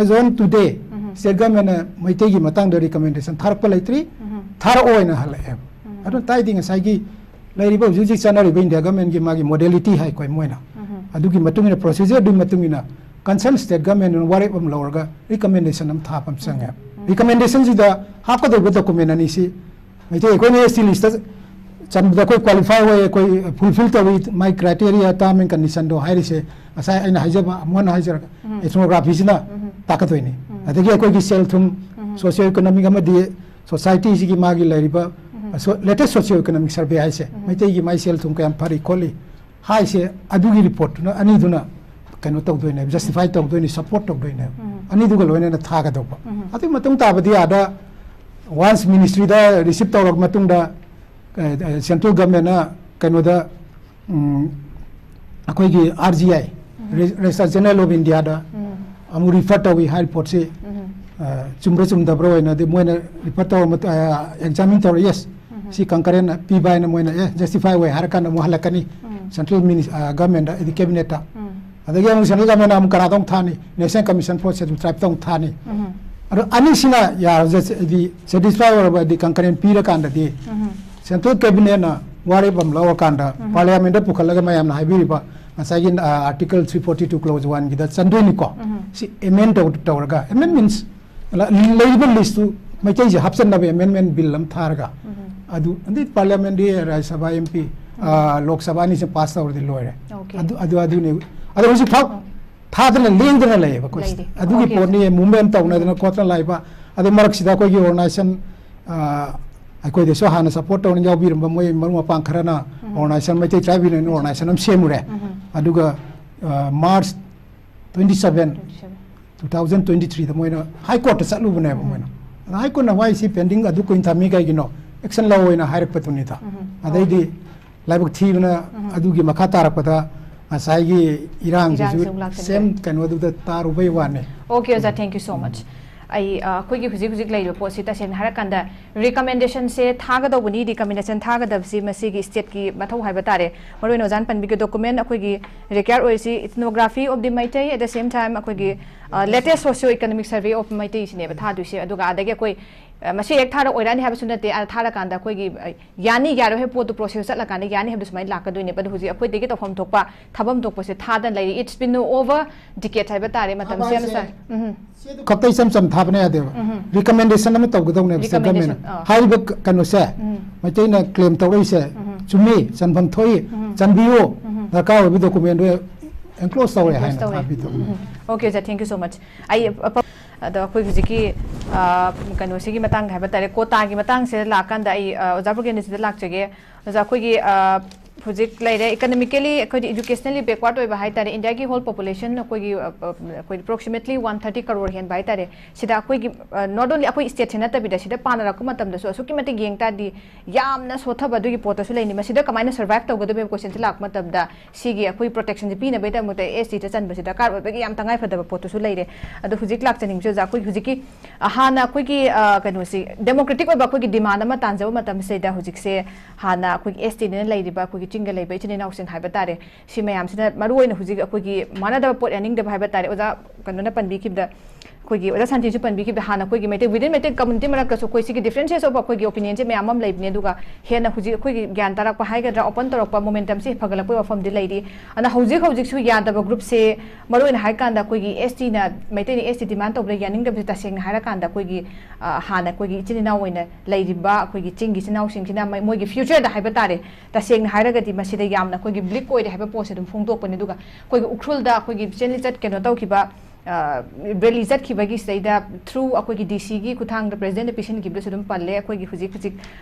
as on today state government ꯅ ꯃꯩꯇꯩꯒꯤ ꯃꯇꯥꯡꯗ recommendation ꯊꯥꯔꯛꯄ ꯂꯩꯇ꯭ꯔꯤ꯫ ꯊꯥꯔꯛꯑꯣ ꯍꯥꯏꯅ ꯍꯜꯂꯛꯑꯦꯕ꯫ ꯑꯗꯨꯅ ꯇꯥꯏꯗꯤ ꯉꯁꯥꯏꯒꯤ ꯂꯩꯔꯤꯕ ꯍꯧꯖꯤꯛ ꯍꯧꯖꯤꯛ ꯆꯠꯅꯔꯤꯕ India government ꯀꯤ ꯃꯥꯒꯤ modality ꯍꯥꯏꯀꯣ ꯃꯣꯏꯅ, ꯑꯗꯨꯒꯤ ꯃꯇꯨꯡ ꯏꯟꯅ procedure ꯗꯨꯒꯤ ꯃꯇꯨꯡ ꯏꯟꯅ concern state government ꯅ ꯋꯥꯔꯦꯞ ꯑꯃ ꯂꯧꯔꯒ recommendation ꯑꯃ ꯊꯥꯕ ꯑꯃ ꯆꯪꯉꯦ꯫ Recommendation ꯁꯤꯗ ꯍꯥꯞꯀꯗꯧꯕ document ꯑꯅꯤꯁꯤ ꯃꯩꯇꯩ ꯑꯩꯈꯣꯏꯅ S T list ꯇ ꯆꯟꯕꯗ ꯑꯩꯈꯣꯏ qualify ꯑꯣꯏ, ꯑꯩꯈꯣꯏ fulfill ꯇꯧꯏ, ꯃꯥꯏ criteria, term and condition ꯗꯣ ꯍꯥꯏꯔꯤꯁꯦ ꯉꯁꯥꯏ ꯑꯩꯅ ꯍꯥꯏꯖꯕ ꯑꯃꯨꯛ ꯍꯟꯅ ꯍꯥꯏꯖꯔꯒ ethnography ꯁꯤꯅ ꯇꯥꯛꯀꯗꯣꯏꯅꯤ꯫ ꯑꯗꯒꯤ ꯑꯩꯈꯣꯏꯒꯤ ꯁꯦꯜ ꯊꯨꯝ, socio economic ꯑꯃꯗꯤ society ꯁꯤꯒꯤ ꯃꯥꯒꯤ ꯂꯩꯔꯤꯕ latest socio economic survey ꯍꯥꯏꯁꯦ, ꯃꯩꯇꯩꯒꯤ ꯃꯥꯏ ꯁꯦꯜ ꯊꯨꯝ ꯀꯌꯥꯝ ꯐꯔꯤ ꯈꯣꯠꯂꯤ ꯍꯥꯏꯁꯦ, ꯑꯗꯨꯒꯤ report ꯇꯨꯅ ꯑꯅꯤꯗꯨꯅ ꯀꯩꯅꯣ ꯇꯧꯗꯣꯏꯅꯦ, justify ꯇꯧꯗꯣꯏꯅꯦ, support ꯇꯧꯗꯣꯏꯅꯦ꯫ ꯑꯅꯤꯗꯨꯒ ꯂꯣꯏꯅꯅ ꯊꯥꯒꯗꯧꯕ꯫ ꯑꯗꯨꯒꯤ ꯃꯇꯨꯡ ꯇꯥꯕꯗꯤ ꯑꯥꯗ once ministry ꯗ receive ꯇꯧꯔꯕ ꯃꯇꯨꯡꯗ, ꯑ, ꯑ, central government ꯅ ꯀꯩꯅꯣꯗ, ꯎꯝ, ꯑꯩꯈꯣꯏꯒꯤ R G I, Re-, Registrar General of India ꯗ ꯑꯃꯨꯛ refer ꯇꯧꯏ ꯍꯥꯏꯔꯤꯕ ꯄꯣꯠꯁꯤ, ꯑ, ꯆꯨꯝꯕ꯭ꯔꯥ ꯆꯨꯝꯗꯕ꯭ꯔꯥ ꯑꯣꯏꯅꯗꯤ ꯃꯣꯏꯅ refer ꯇꯧꯔ ꯃꯇꯨꯡ, ꯑ, examine ꯇꯧꯔ, yes, ꯁꯤ concurrent ꯄꯤꯕ ꯍꯥꯏꯅ ꯃꯣꯏꯅ, ꯑꯦ, justify ꯑꯣꯏ ꯍꯥꯏꯔꯀꯥꯟꯗ ꯑꯃꯨꯛ ꯍꯜꯂꯛꯀꯅꯤ central minis-, ꯑ, government ꯗ, ꯍꯥꯏꯗꯤ cabinet ꯇ꯫ ꯑꯗꯒꯤ ꯑꯃꯨꯛ central government ꯅ ꯑꯃꯨꯛ ꯀꯅꯥꯗ ꯑꯃꯨꯛ ꯊꯥꯅꯤ? National Commission for Scheduled Tribe ꯇ ꯑꯃꯨꯛ ꯊꯥꯅꯤ꯫ ꯑꯗꯣ ꯑꯅꯤꯁꯤꯅ ꯌꯥꯔ-, ꯍꯥꯏꯗꯤ satisfy ꯑꯣꯏꯔꯕ, ꯍꯥꯏꯗꯤ concurrent ꯄꯤꯔꯀꯥꯟꯗꯗꯤ central cabinet ꯅ ꯋꯥꯔꯦꯞ ꯑꯃ ꯂꯧꯔꯀꯥꯟꯗ parliament ꯗ ꯄꯨꯈꯠꯂꯒ ꯃꯌꯥꯝꯅ ꯍꯥꯏꯕꯤꯔꯤꯕ ꯉꯁꯥꯏꯒꯤ, ꯑ, Article three forty two clause one ꯒꯤꯗ ꯆꯟꯗꯣꯏꯅꯤꯀꯣ꯫ ꯁꯤ amend ꯇꯧ-, ꯇꯧꯔꯒ, amendments ꯂ-, ꯂꯩꯔꯤꯕ list ꯇꯨ ꯃꯩꯇꯩꯁꯦ ꯍꯥꯞꯆꯟꯅꯕ amendment bill ꯑꯃ ꯊꯥꯔꯒ, ꯑꯗꯨ, ꯑꯗꯩ parliament ꯗꯤ Rajya Sabha M P, ꯑ, Lok Sabha ꯑꯅꯤꯁꯦ pass ꯇꯧꯔꯗꯤ ꯂꯣꯏꯔꯦ꯫ Okay. ꯑꯗꯨ, ꯑꯗꯨ, ꯑꯗꯨꯅꯦ꯫ ꯑꯗꯣ ꯍꯧꯖꯤꯛ ꯐꯥꯎ ꯊꯥꯗꯅ ꯂꯦꯡꯗꯅ ꯂꯩꯌꯦꯕ ꯑꯩꯈꯣꯏ꯫ ꯂꯩꯔꯤ꯫ ꯑꯗꯨꯒꯤ Okay, ꯄꯣꯠꯅꯤ, movement ꯇꯧꯅꯗꯅ ꯈꯣꯠꯇꯅ ꯂꯥꯛꯏꯕ꯫ ꯑꯗꯨ ꯃꯔꯛꯁꯤꯗ ꯑꯩꯈꯣꯏꯒꯤ organization, ꯑ, ꯑꯩꯈꯣꯏꯗꯁꯨ ꯍꯥꯟꯅ support ꯇꯧꯅ ꯌꯥꯎꯕꯤꯔꯝꯕ ꯃꯣꯏ ꯃꯔꯨꯞ ꯃꯄꯥꯡ ꯈꯔꯅ organization, Meitei Tribe Union organization ꯑꯃ ꯁꯦꯝꯃꯨꯔꯦ꯫ ꯑꯗꯨꯒ, ꯑ, March twenty seven, two thousand twenty three ꯗ ꯃꯣꯏꯅ High Court ꯇ ꯆꯠꯂꯨꯕꯅꯦꯕ ꯃꯣꯏꯅ꯫ ꯑꯗ High Court ꯅ ꯋꯥꯏꯁꯤ pending ꯑꯗꯨ ꯀꯨꯏꯅ ꯊꯝꯃꯤ ꯀꯩꯒꯤꯅꯣ? Action ꯂꯧꯑꯣꯅ ꯍꯥꯏꯔꯛꯄꯗꯨꯅꯤꯗ꯫ ꯑꯗꯩꯗꯤ ꯂꯥꯏꯕꯛ ꯊꯤꯕꯅ ꯑꯗꯨꯒꯤ ꯃꯈꯥ ꯇꯥꯔꯛꯄꯗ ꯉꯁꯥꯏꯒꯤ ꯏꯔꯥꯡꯁꯤꯁꯨ ꯏꯔꯥꯡꯁꯨ ꯑꯃꯨꯛ ꯂꯥꯛꯁꯤꯟꯈ꯭ꯔꯦ꯫ Same ꯀꯩꯅꯣꯗꯨꯗ ꯇꯥꯔꯨꯕꯩ ꯋꯥꯅꯤ꯫ Okay, ꯑꯣꯖꯥ, thank you so much꯫ ꯑꯩ ꯑ, ꯑꯩꯈꯣꯏꯒꯤ ꯍꯧꯖꯤꯛ ꯍꯧꯖꯤꯛ ꯂꯩꯔꯤꯕ ꯄꯣꯠꯁꯤ ꯇꯁꯦꯡꯅ ꯍꯥꯏꯔꯀꯥꯟꯗ ꯔꯤꯀꯃꯦꯟꯗꯦꯁꯟꯁꯦ ꯊꯥꯒꯗꯧꯕꯅꯤ꯫ ꯔꯤꯀꯃꯦꯟꯗꯦꯁꯟ ꯊꯥꯒꯗꯕꯁꯤ ꯃꯁꯤꯒꯤ ꯁ꯭ꯇꯦꯠꯀꯤ ꯃꯊꯧ ꯍꯥꯏꯕ ꯇꯥꯔꯦ꯫ ꯃꯔꯨꯑꯣꯏꯅ ꯑꯣꯖꯥꯅ ꯄꯟꯕꯤꯒꯤ ꯗꯣꯀꯨꯃꯦꯟ ꯑꯩꯈꯣꯏꯒꯤ ꯔꯤꯀ꯭ꯋꯥꯌꯔ ꯑꯣꯏꯔꯤꯁꯤ Ethnography of the Meitei, at the same time ꯑꯩꯈꯣꯏꯒꯤ latest socio economic survey of ꯃꯩꯇꯩꯁꯤꯅꯦꯕ ꯊꯥꯗꯣꯏꯁꯦ꯫ ꯑꯗꯨꯒ ꯑꯗꯒꯤ ꯑꯩꯈꯣꯏ ꯑ, ꯃꯁꯤ ꯍꯦꯛ ꯊꯥꯔ ꯑꯣꯏꯔꯛꯑꯅꯤ ꯍꯥꯏꯕꯁꯨ ꯅꯠꯇꯦ꯫ ꯑ, ꯊꯥꯔꯀꯥꯟꯗ ꯑꯩꯈꯣꯏꯒꯤ ꯑ, ꯌꯥꯅꯤ ꯌꯥꯔꯣꯏ ꯍꯥꯏꯕ ꯄꯣꯠꯇꯨ ꯄ꯭ꯔꯣꯁꯦꯁ ꯆꯠꯂꯀꯥꯟꯗ ꯌꯥꯅꯤ ꯍꯥꯏꯕꯗꯨ ꯁꯨꯃꯥꯏꯅ ꯂꯥꯛꯀꯗꯣꯏꯅꯦꯕ꯫ ꯑꯗꯨ ꯍꯧꯖꯤꯛ ꯑꯩꯈꯣꯏꯗꯒꯤ ꯇꯧꯐꯝ ꯊꯣꯛꯄ ꯊꯥꯐꯝ ꯊꯣꯛꯄꯁꯦ ꯊꯥꯗꯅ ꯂꯩꯔꯤ꯫ It's been over decade ꯍꯥꯏꯕ ꯇꯥꯔꯦ꯫ ꯃꯇꯝꯁꯦ ꯌꯥꯝꯅ ꯁꯥꯡ-, ꯎꯝ꯫ ꯈꯛꯇ ꯏꯆꯝ ꯆꯝ ꯊꯥꯕꯅ ꯌꯥꯗꯦꯕ꯫ ꯔꯤꯀꯃꯦꯟꯗꯦꯁꯟ ꯑꯃ ꯇꯧꯒꯗꯧꯅꯦꯕ ꯁ꯭ꯇꯦꯠ Recommendation, ꯒꯚꯔꯟꯃꯦꯟꯠꯅ꯫ ꯑꯥ꯫ ꯍꯥꯏꯔꯤꯕ ꯀ-, ꯀꯩꯅꯣꯁꯦ ꯃꯩꯇꯩꯅ ꯀ꯭ꯂꯦꯝ ꯇꯧꯔꯛꯏꯁꯦ ꯆꯨꯝꯃꯤ, ꯆꯟꯐꯝ ꯊꯣꯛꯏ, ꯆꯟꯕꯤꯌꯨ, ꯗꯔꯀꯥꯔ ꯑꯣꯏꯕ ꯗꯣꯀꯨꯃꯦꯟꯗꯨ ꯑꯦꯟꯀ꯭ꯂꯣꯖ ꯇꯧꯔꯦ Enclose ꯍꯥꯏꯅ ꯇꯧꯔꯦ꯫ ꯊꯥꯕꯤꯗꯧꯅꯦ꯫ ꯎꯝ꯫ Okay, ꯖꯥ, thank you so much꯫ ꯑꯩ ꯑ, ꯑꯗꯣ ꯑꯩꯈꯣꯏ ꯍꯧꯖꯤꯛꯀꯤ ꯑ, ꯀꯩꯅꯣꯁꯤꯒꯤ ꯃꯇꯥꯡꯗ ꯍꯥꯏꯕ ꯇꯥꯔꯦ, ꯀꯣꯇꯥꯒꯤ ꯃꯇꯥꯡꯁꯤꯗ ꯂꯥꯛꯀꯥꯟꯗ ꯑꯩ ꯑ, ꯑꯣꯖꯥ ꯄ꯭ꯔꯣꯒꯦꯟꯗꯤꯁꯤꯗ ꯂꯥꯛꯆꯒꯦ꯫ ꯑꯣꯖꯥ, ꯑꯩꯈꯣꯏꯒꯤ ꯑ, ꯍꯧꯖꯤꯛ ꯂꯩꯔꯦ, economically ꯑꯩꯈꯣꯏꯗꯤ educationally backward ꯑꯣꯏꯕ ꯍꯥꯏ ꯇꯥꯔꯦ꯫ ꯏꯟꯗꯤꯌꯥꯒꯤ whole population ꯑꯩꯈꯣꯏꯒꯤ ꯑ, ꯑ, ꯑꯩꯈꯣꯏ approximately one thirty crore ꯍꯦꯟꯕ ꯍꯥꯏ ꯇꯥꯔꯦ꯫ ꯁꯤꯗ ꯑꯩꯈꯣꯏꯒꯤ ꯑ, not only ꯑꯩꯈꯣꯏ ꯁ꯭ꯇꯦꯠꯁꯤ ꯅꯠꯇꯕꯤꯗ ꯁꯤꯗ ꯄꯥꯅꯔꯛꯄ ꯃꯇꯝꯗꯁꯨ ꯑꯁꯨꯛꯀꯤ ꯃꯇꯤꯛ ꯌꯦꯡ ꯇꯥꯔꯗꯤ ꯌꯥꯝꯅ ꯁꯣꯠꯊꯕ ꯑꯗꯨꯒꯤ ꯄꯣꯠꯇꯁꯨ ꯂꯩꯅꯤ꯫ ꯃꯁꯤꯗ ꯀꯃꯥꯏꯅ ꯁꯔꯚꯥꯏꯚ ꯇꯧꯒꯗꯕ ꯀꯣꯏꯁꯟꯁꯤ ꯂꯥꯛꯄ ꯃꯇꯝꯗ ꯁꯤꯒꯤ ꯑꯩꯈꯣꯏ ꯄ꯭ꯔꯣꯇꯦꯛꯁꯟꯁꯤ ꯄꯤꯅꯕꯒꯤꯗꯃꯛꯇ ꯑꯦꯁ ꯇꯤꯗ ꯆꯟꯕꯁꯤ ꯗꯔꯀꯥꯔ ꯑꯣꯏꯕꯒꯤ ꯌꯥꯝ ꯇꯉꯥꯏ ꯐꯗꯕ ꯄꯣꯠꯇꯨꯁꯨ ꯂꯩꯔꯦ꯫ ꯑꯗꯣ ꯍꯧꯖꯤꯛ ꯂꯥꯛꯆꯅꯤꯡꯕꯁꯦ ꯑꯣꯖꯥ, ꯑꯩꯈꯣꯏ ꯍꯧꯖꯤꯛꯀꯤ ꯑ, ꯍꯥꯟꯅ ꯑꯩꯈꯣꯏꯒꯤ ꯑ, ꯀꯩꯅꯣꯁꯤ democratic ꯑꯣꯏꯕ ꯑꯩꯈꯣꯏꯒꯤ ꯗꯤꯃꯥꯟ ꯑꯃ ꯇꯥꯟꯖꯕ ꯃꯇꯝꯁꯤꯗ ꯍꯧꯖꯤꯛꯁꯦ ꯍꯥꯟꯅ ꯑꯩꯈꯣꯏꯒꯤ ꯑꯦꯁ ꯇꯤꯗꯅ ꯂꯩꯔꯤꯕ ꯑꯩꯈꯣꯏꯒꯤ ꯆꯤꯡꯗ ꯂꯩꯕ ꯏꯆꯤꯟ ꯏꯅꯥꯎꯁꯤꯡ ꯍꯥꯏꯕ ꯇꯥꯔꯦ, ꯁꯤ ꯃꯌꯥꯝꯁꯤꯅ ꯃꯔꯨꯑꯣꯏꯅ ꯍꯧꯖꯤꯛ ꯑꯩꯈꯣꯏꯒꯤ ꯃꯥꯟꯅꯗꯕ ꯄꯣꯠ ꯌꯥꯅꯤꯡꯗꯕ ꯍꯥꯏꯕ ꯇꯥꯔꯦ꯫ ꯑꯣꯖꯥ ꯀꯩꯅꯣꯅ ꯄꯟꯕꯤꯈꯤꯕꯗ, ꯑꯩꯈꯣꯏꯒꯤ ꯑꯣꯖꯥ ꯁꯥꯟꯇꯤꯁꯨ ꯄꯟꯕꯤꯈꯤꯕꯗ, ꯍꯥꯟꯅ ꯑꯩꯈꯣꯏꯒꯤ ꯃꯩꯇꯩ, within ꯃꯩꯇꯩ community ꯃꯔꯛꯇꯁꯨ ꯑꯩꯈꯣꯏ ꯁꯤꯒꯤ differences of ꯑꯩꯈꯣꯏꯒꯤ opinionꯁꯦ ꯃꯌꯥꯝ ꯑꯃ ꯂꯩꯕꯅꯦ꯫ ꯑꯗꯨꯒ ꯍꯦꯟꯅ ꯍꯧꯖꯤꯛ ꯑꯩꯈꯣꯏꯒꯤ ꯒ꯭ꯌꯥꯟ ꯇꯥꯔꯛꯄ ꯍꯥꯏꯒꯗ꯭ꯔꯥ, open ꯇꯧꯔꯛꯄ momentumꯁꯦ ꯐꯒꯠꯂꯛꯄꯒꯤ ꯋꯥꯐꯝꯗꯤ ꯂꯩꯔꯤ꯫ ꯑꯗꯨꯅ ꯍꯧꯖꯤꯛ ꯍꯧꯖꯤꯛꯁꯨ ꯌꯥꯗꯕ groupꯁꯦ ꯃꯔꯨꯑꯣꯏꯅ ꯍꯥꯏꯔꯀꯥꯟꯗ ꯑꯩꯈꯣꯏꯒꯤ ꯑꯦꯁ ꯇꯤꯅ, ꯃꯩꯇꯩꯅ ꯑꯦꯁ ꯇꯤ demand ꯇꯧꯕꯗ ꯌꯥꯅꯤꯡꯗꯕꯁꯦ ꯇꯁꯦꯡꯅ ꯍꯥꯏꯔꯀꯥꯟꯗ ꯑꯩꯈꯣꯏꯒꯤ, ꯑ, ꯍꯥꯟꯅ ꯑꯩꯈꯣꯏꯒꯤ ꯏꯆꯤꯟ ꯏꯅꯥꯎ ꯑꯣꯏꯅ ꯂꯩꯔꯤꯕ ꯑꯩꯈꯣꯏꯒꯤ ꯆꯤꯡꯒꯤ ꯏꯆꯤꯟ ꯏꯅꯥꯎꯁꯤꯡꯁꯤꯅ ꯃ-, ꯃꯣꯏꯒꯤ futureꯗ ꯍꯥꯏꯕ ꯇꯥꯔꯦ, ꯇꯁꯦꯡꯅ ꯍꯥꯏꯔꯒꯗꯤ ꯃꯁꯤꯗ ꯌꯥꯝꯅ ꯑꯩꯈꯣꯏꯒꯤ bleak ꯑꯣꯏꯔꯦ ꯍꯥꯏꯕ ꯄꯣꯠꯁꯦ ꯑꯗꯨꯝ ꯐꯣꯡꯗꯣꯛꯄꯅꯤ꯫ ꯑꯗꯨꯒ ꯑꯩꯈꯣꯏꯒꯤ ꯎꯈ꯭ꯔꯨꯜꯗ ꯑꯩꯈꯣꯏꯒꯤ recently ꯆꯠ-, ꯀꯩꯅꯣ ꯇꯧꯈꯤꯕ, ꯑ, rally ꯆꯠꯈꯤꯕꯒꯤ ꯁꯤꯗꯩꯗ through ꯑꯩꯈꯣꯏꯒꯤ ꯗꯤ ꯁꯤꯒꯤ ꯈꯨꯠꯊꯥꯡꯗ presidentꯅ ꯄꯤꯁꯤꯟꯈꯤꯕꯗꯁꯨ ꯑꯗꯨꯝ ꯄꯜꯂꯦ꯫ ꯑꯩꯈꯣꯏꯒꯤ ꯍꯧꯖꯤꯛ ꯍꯧꯖꯤꯛ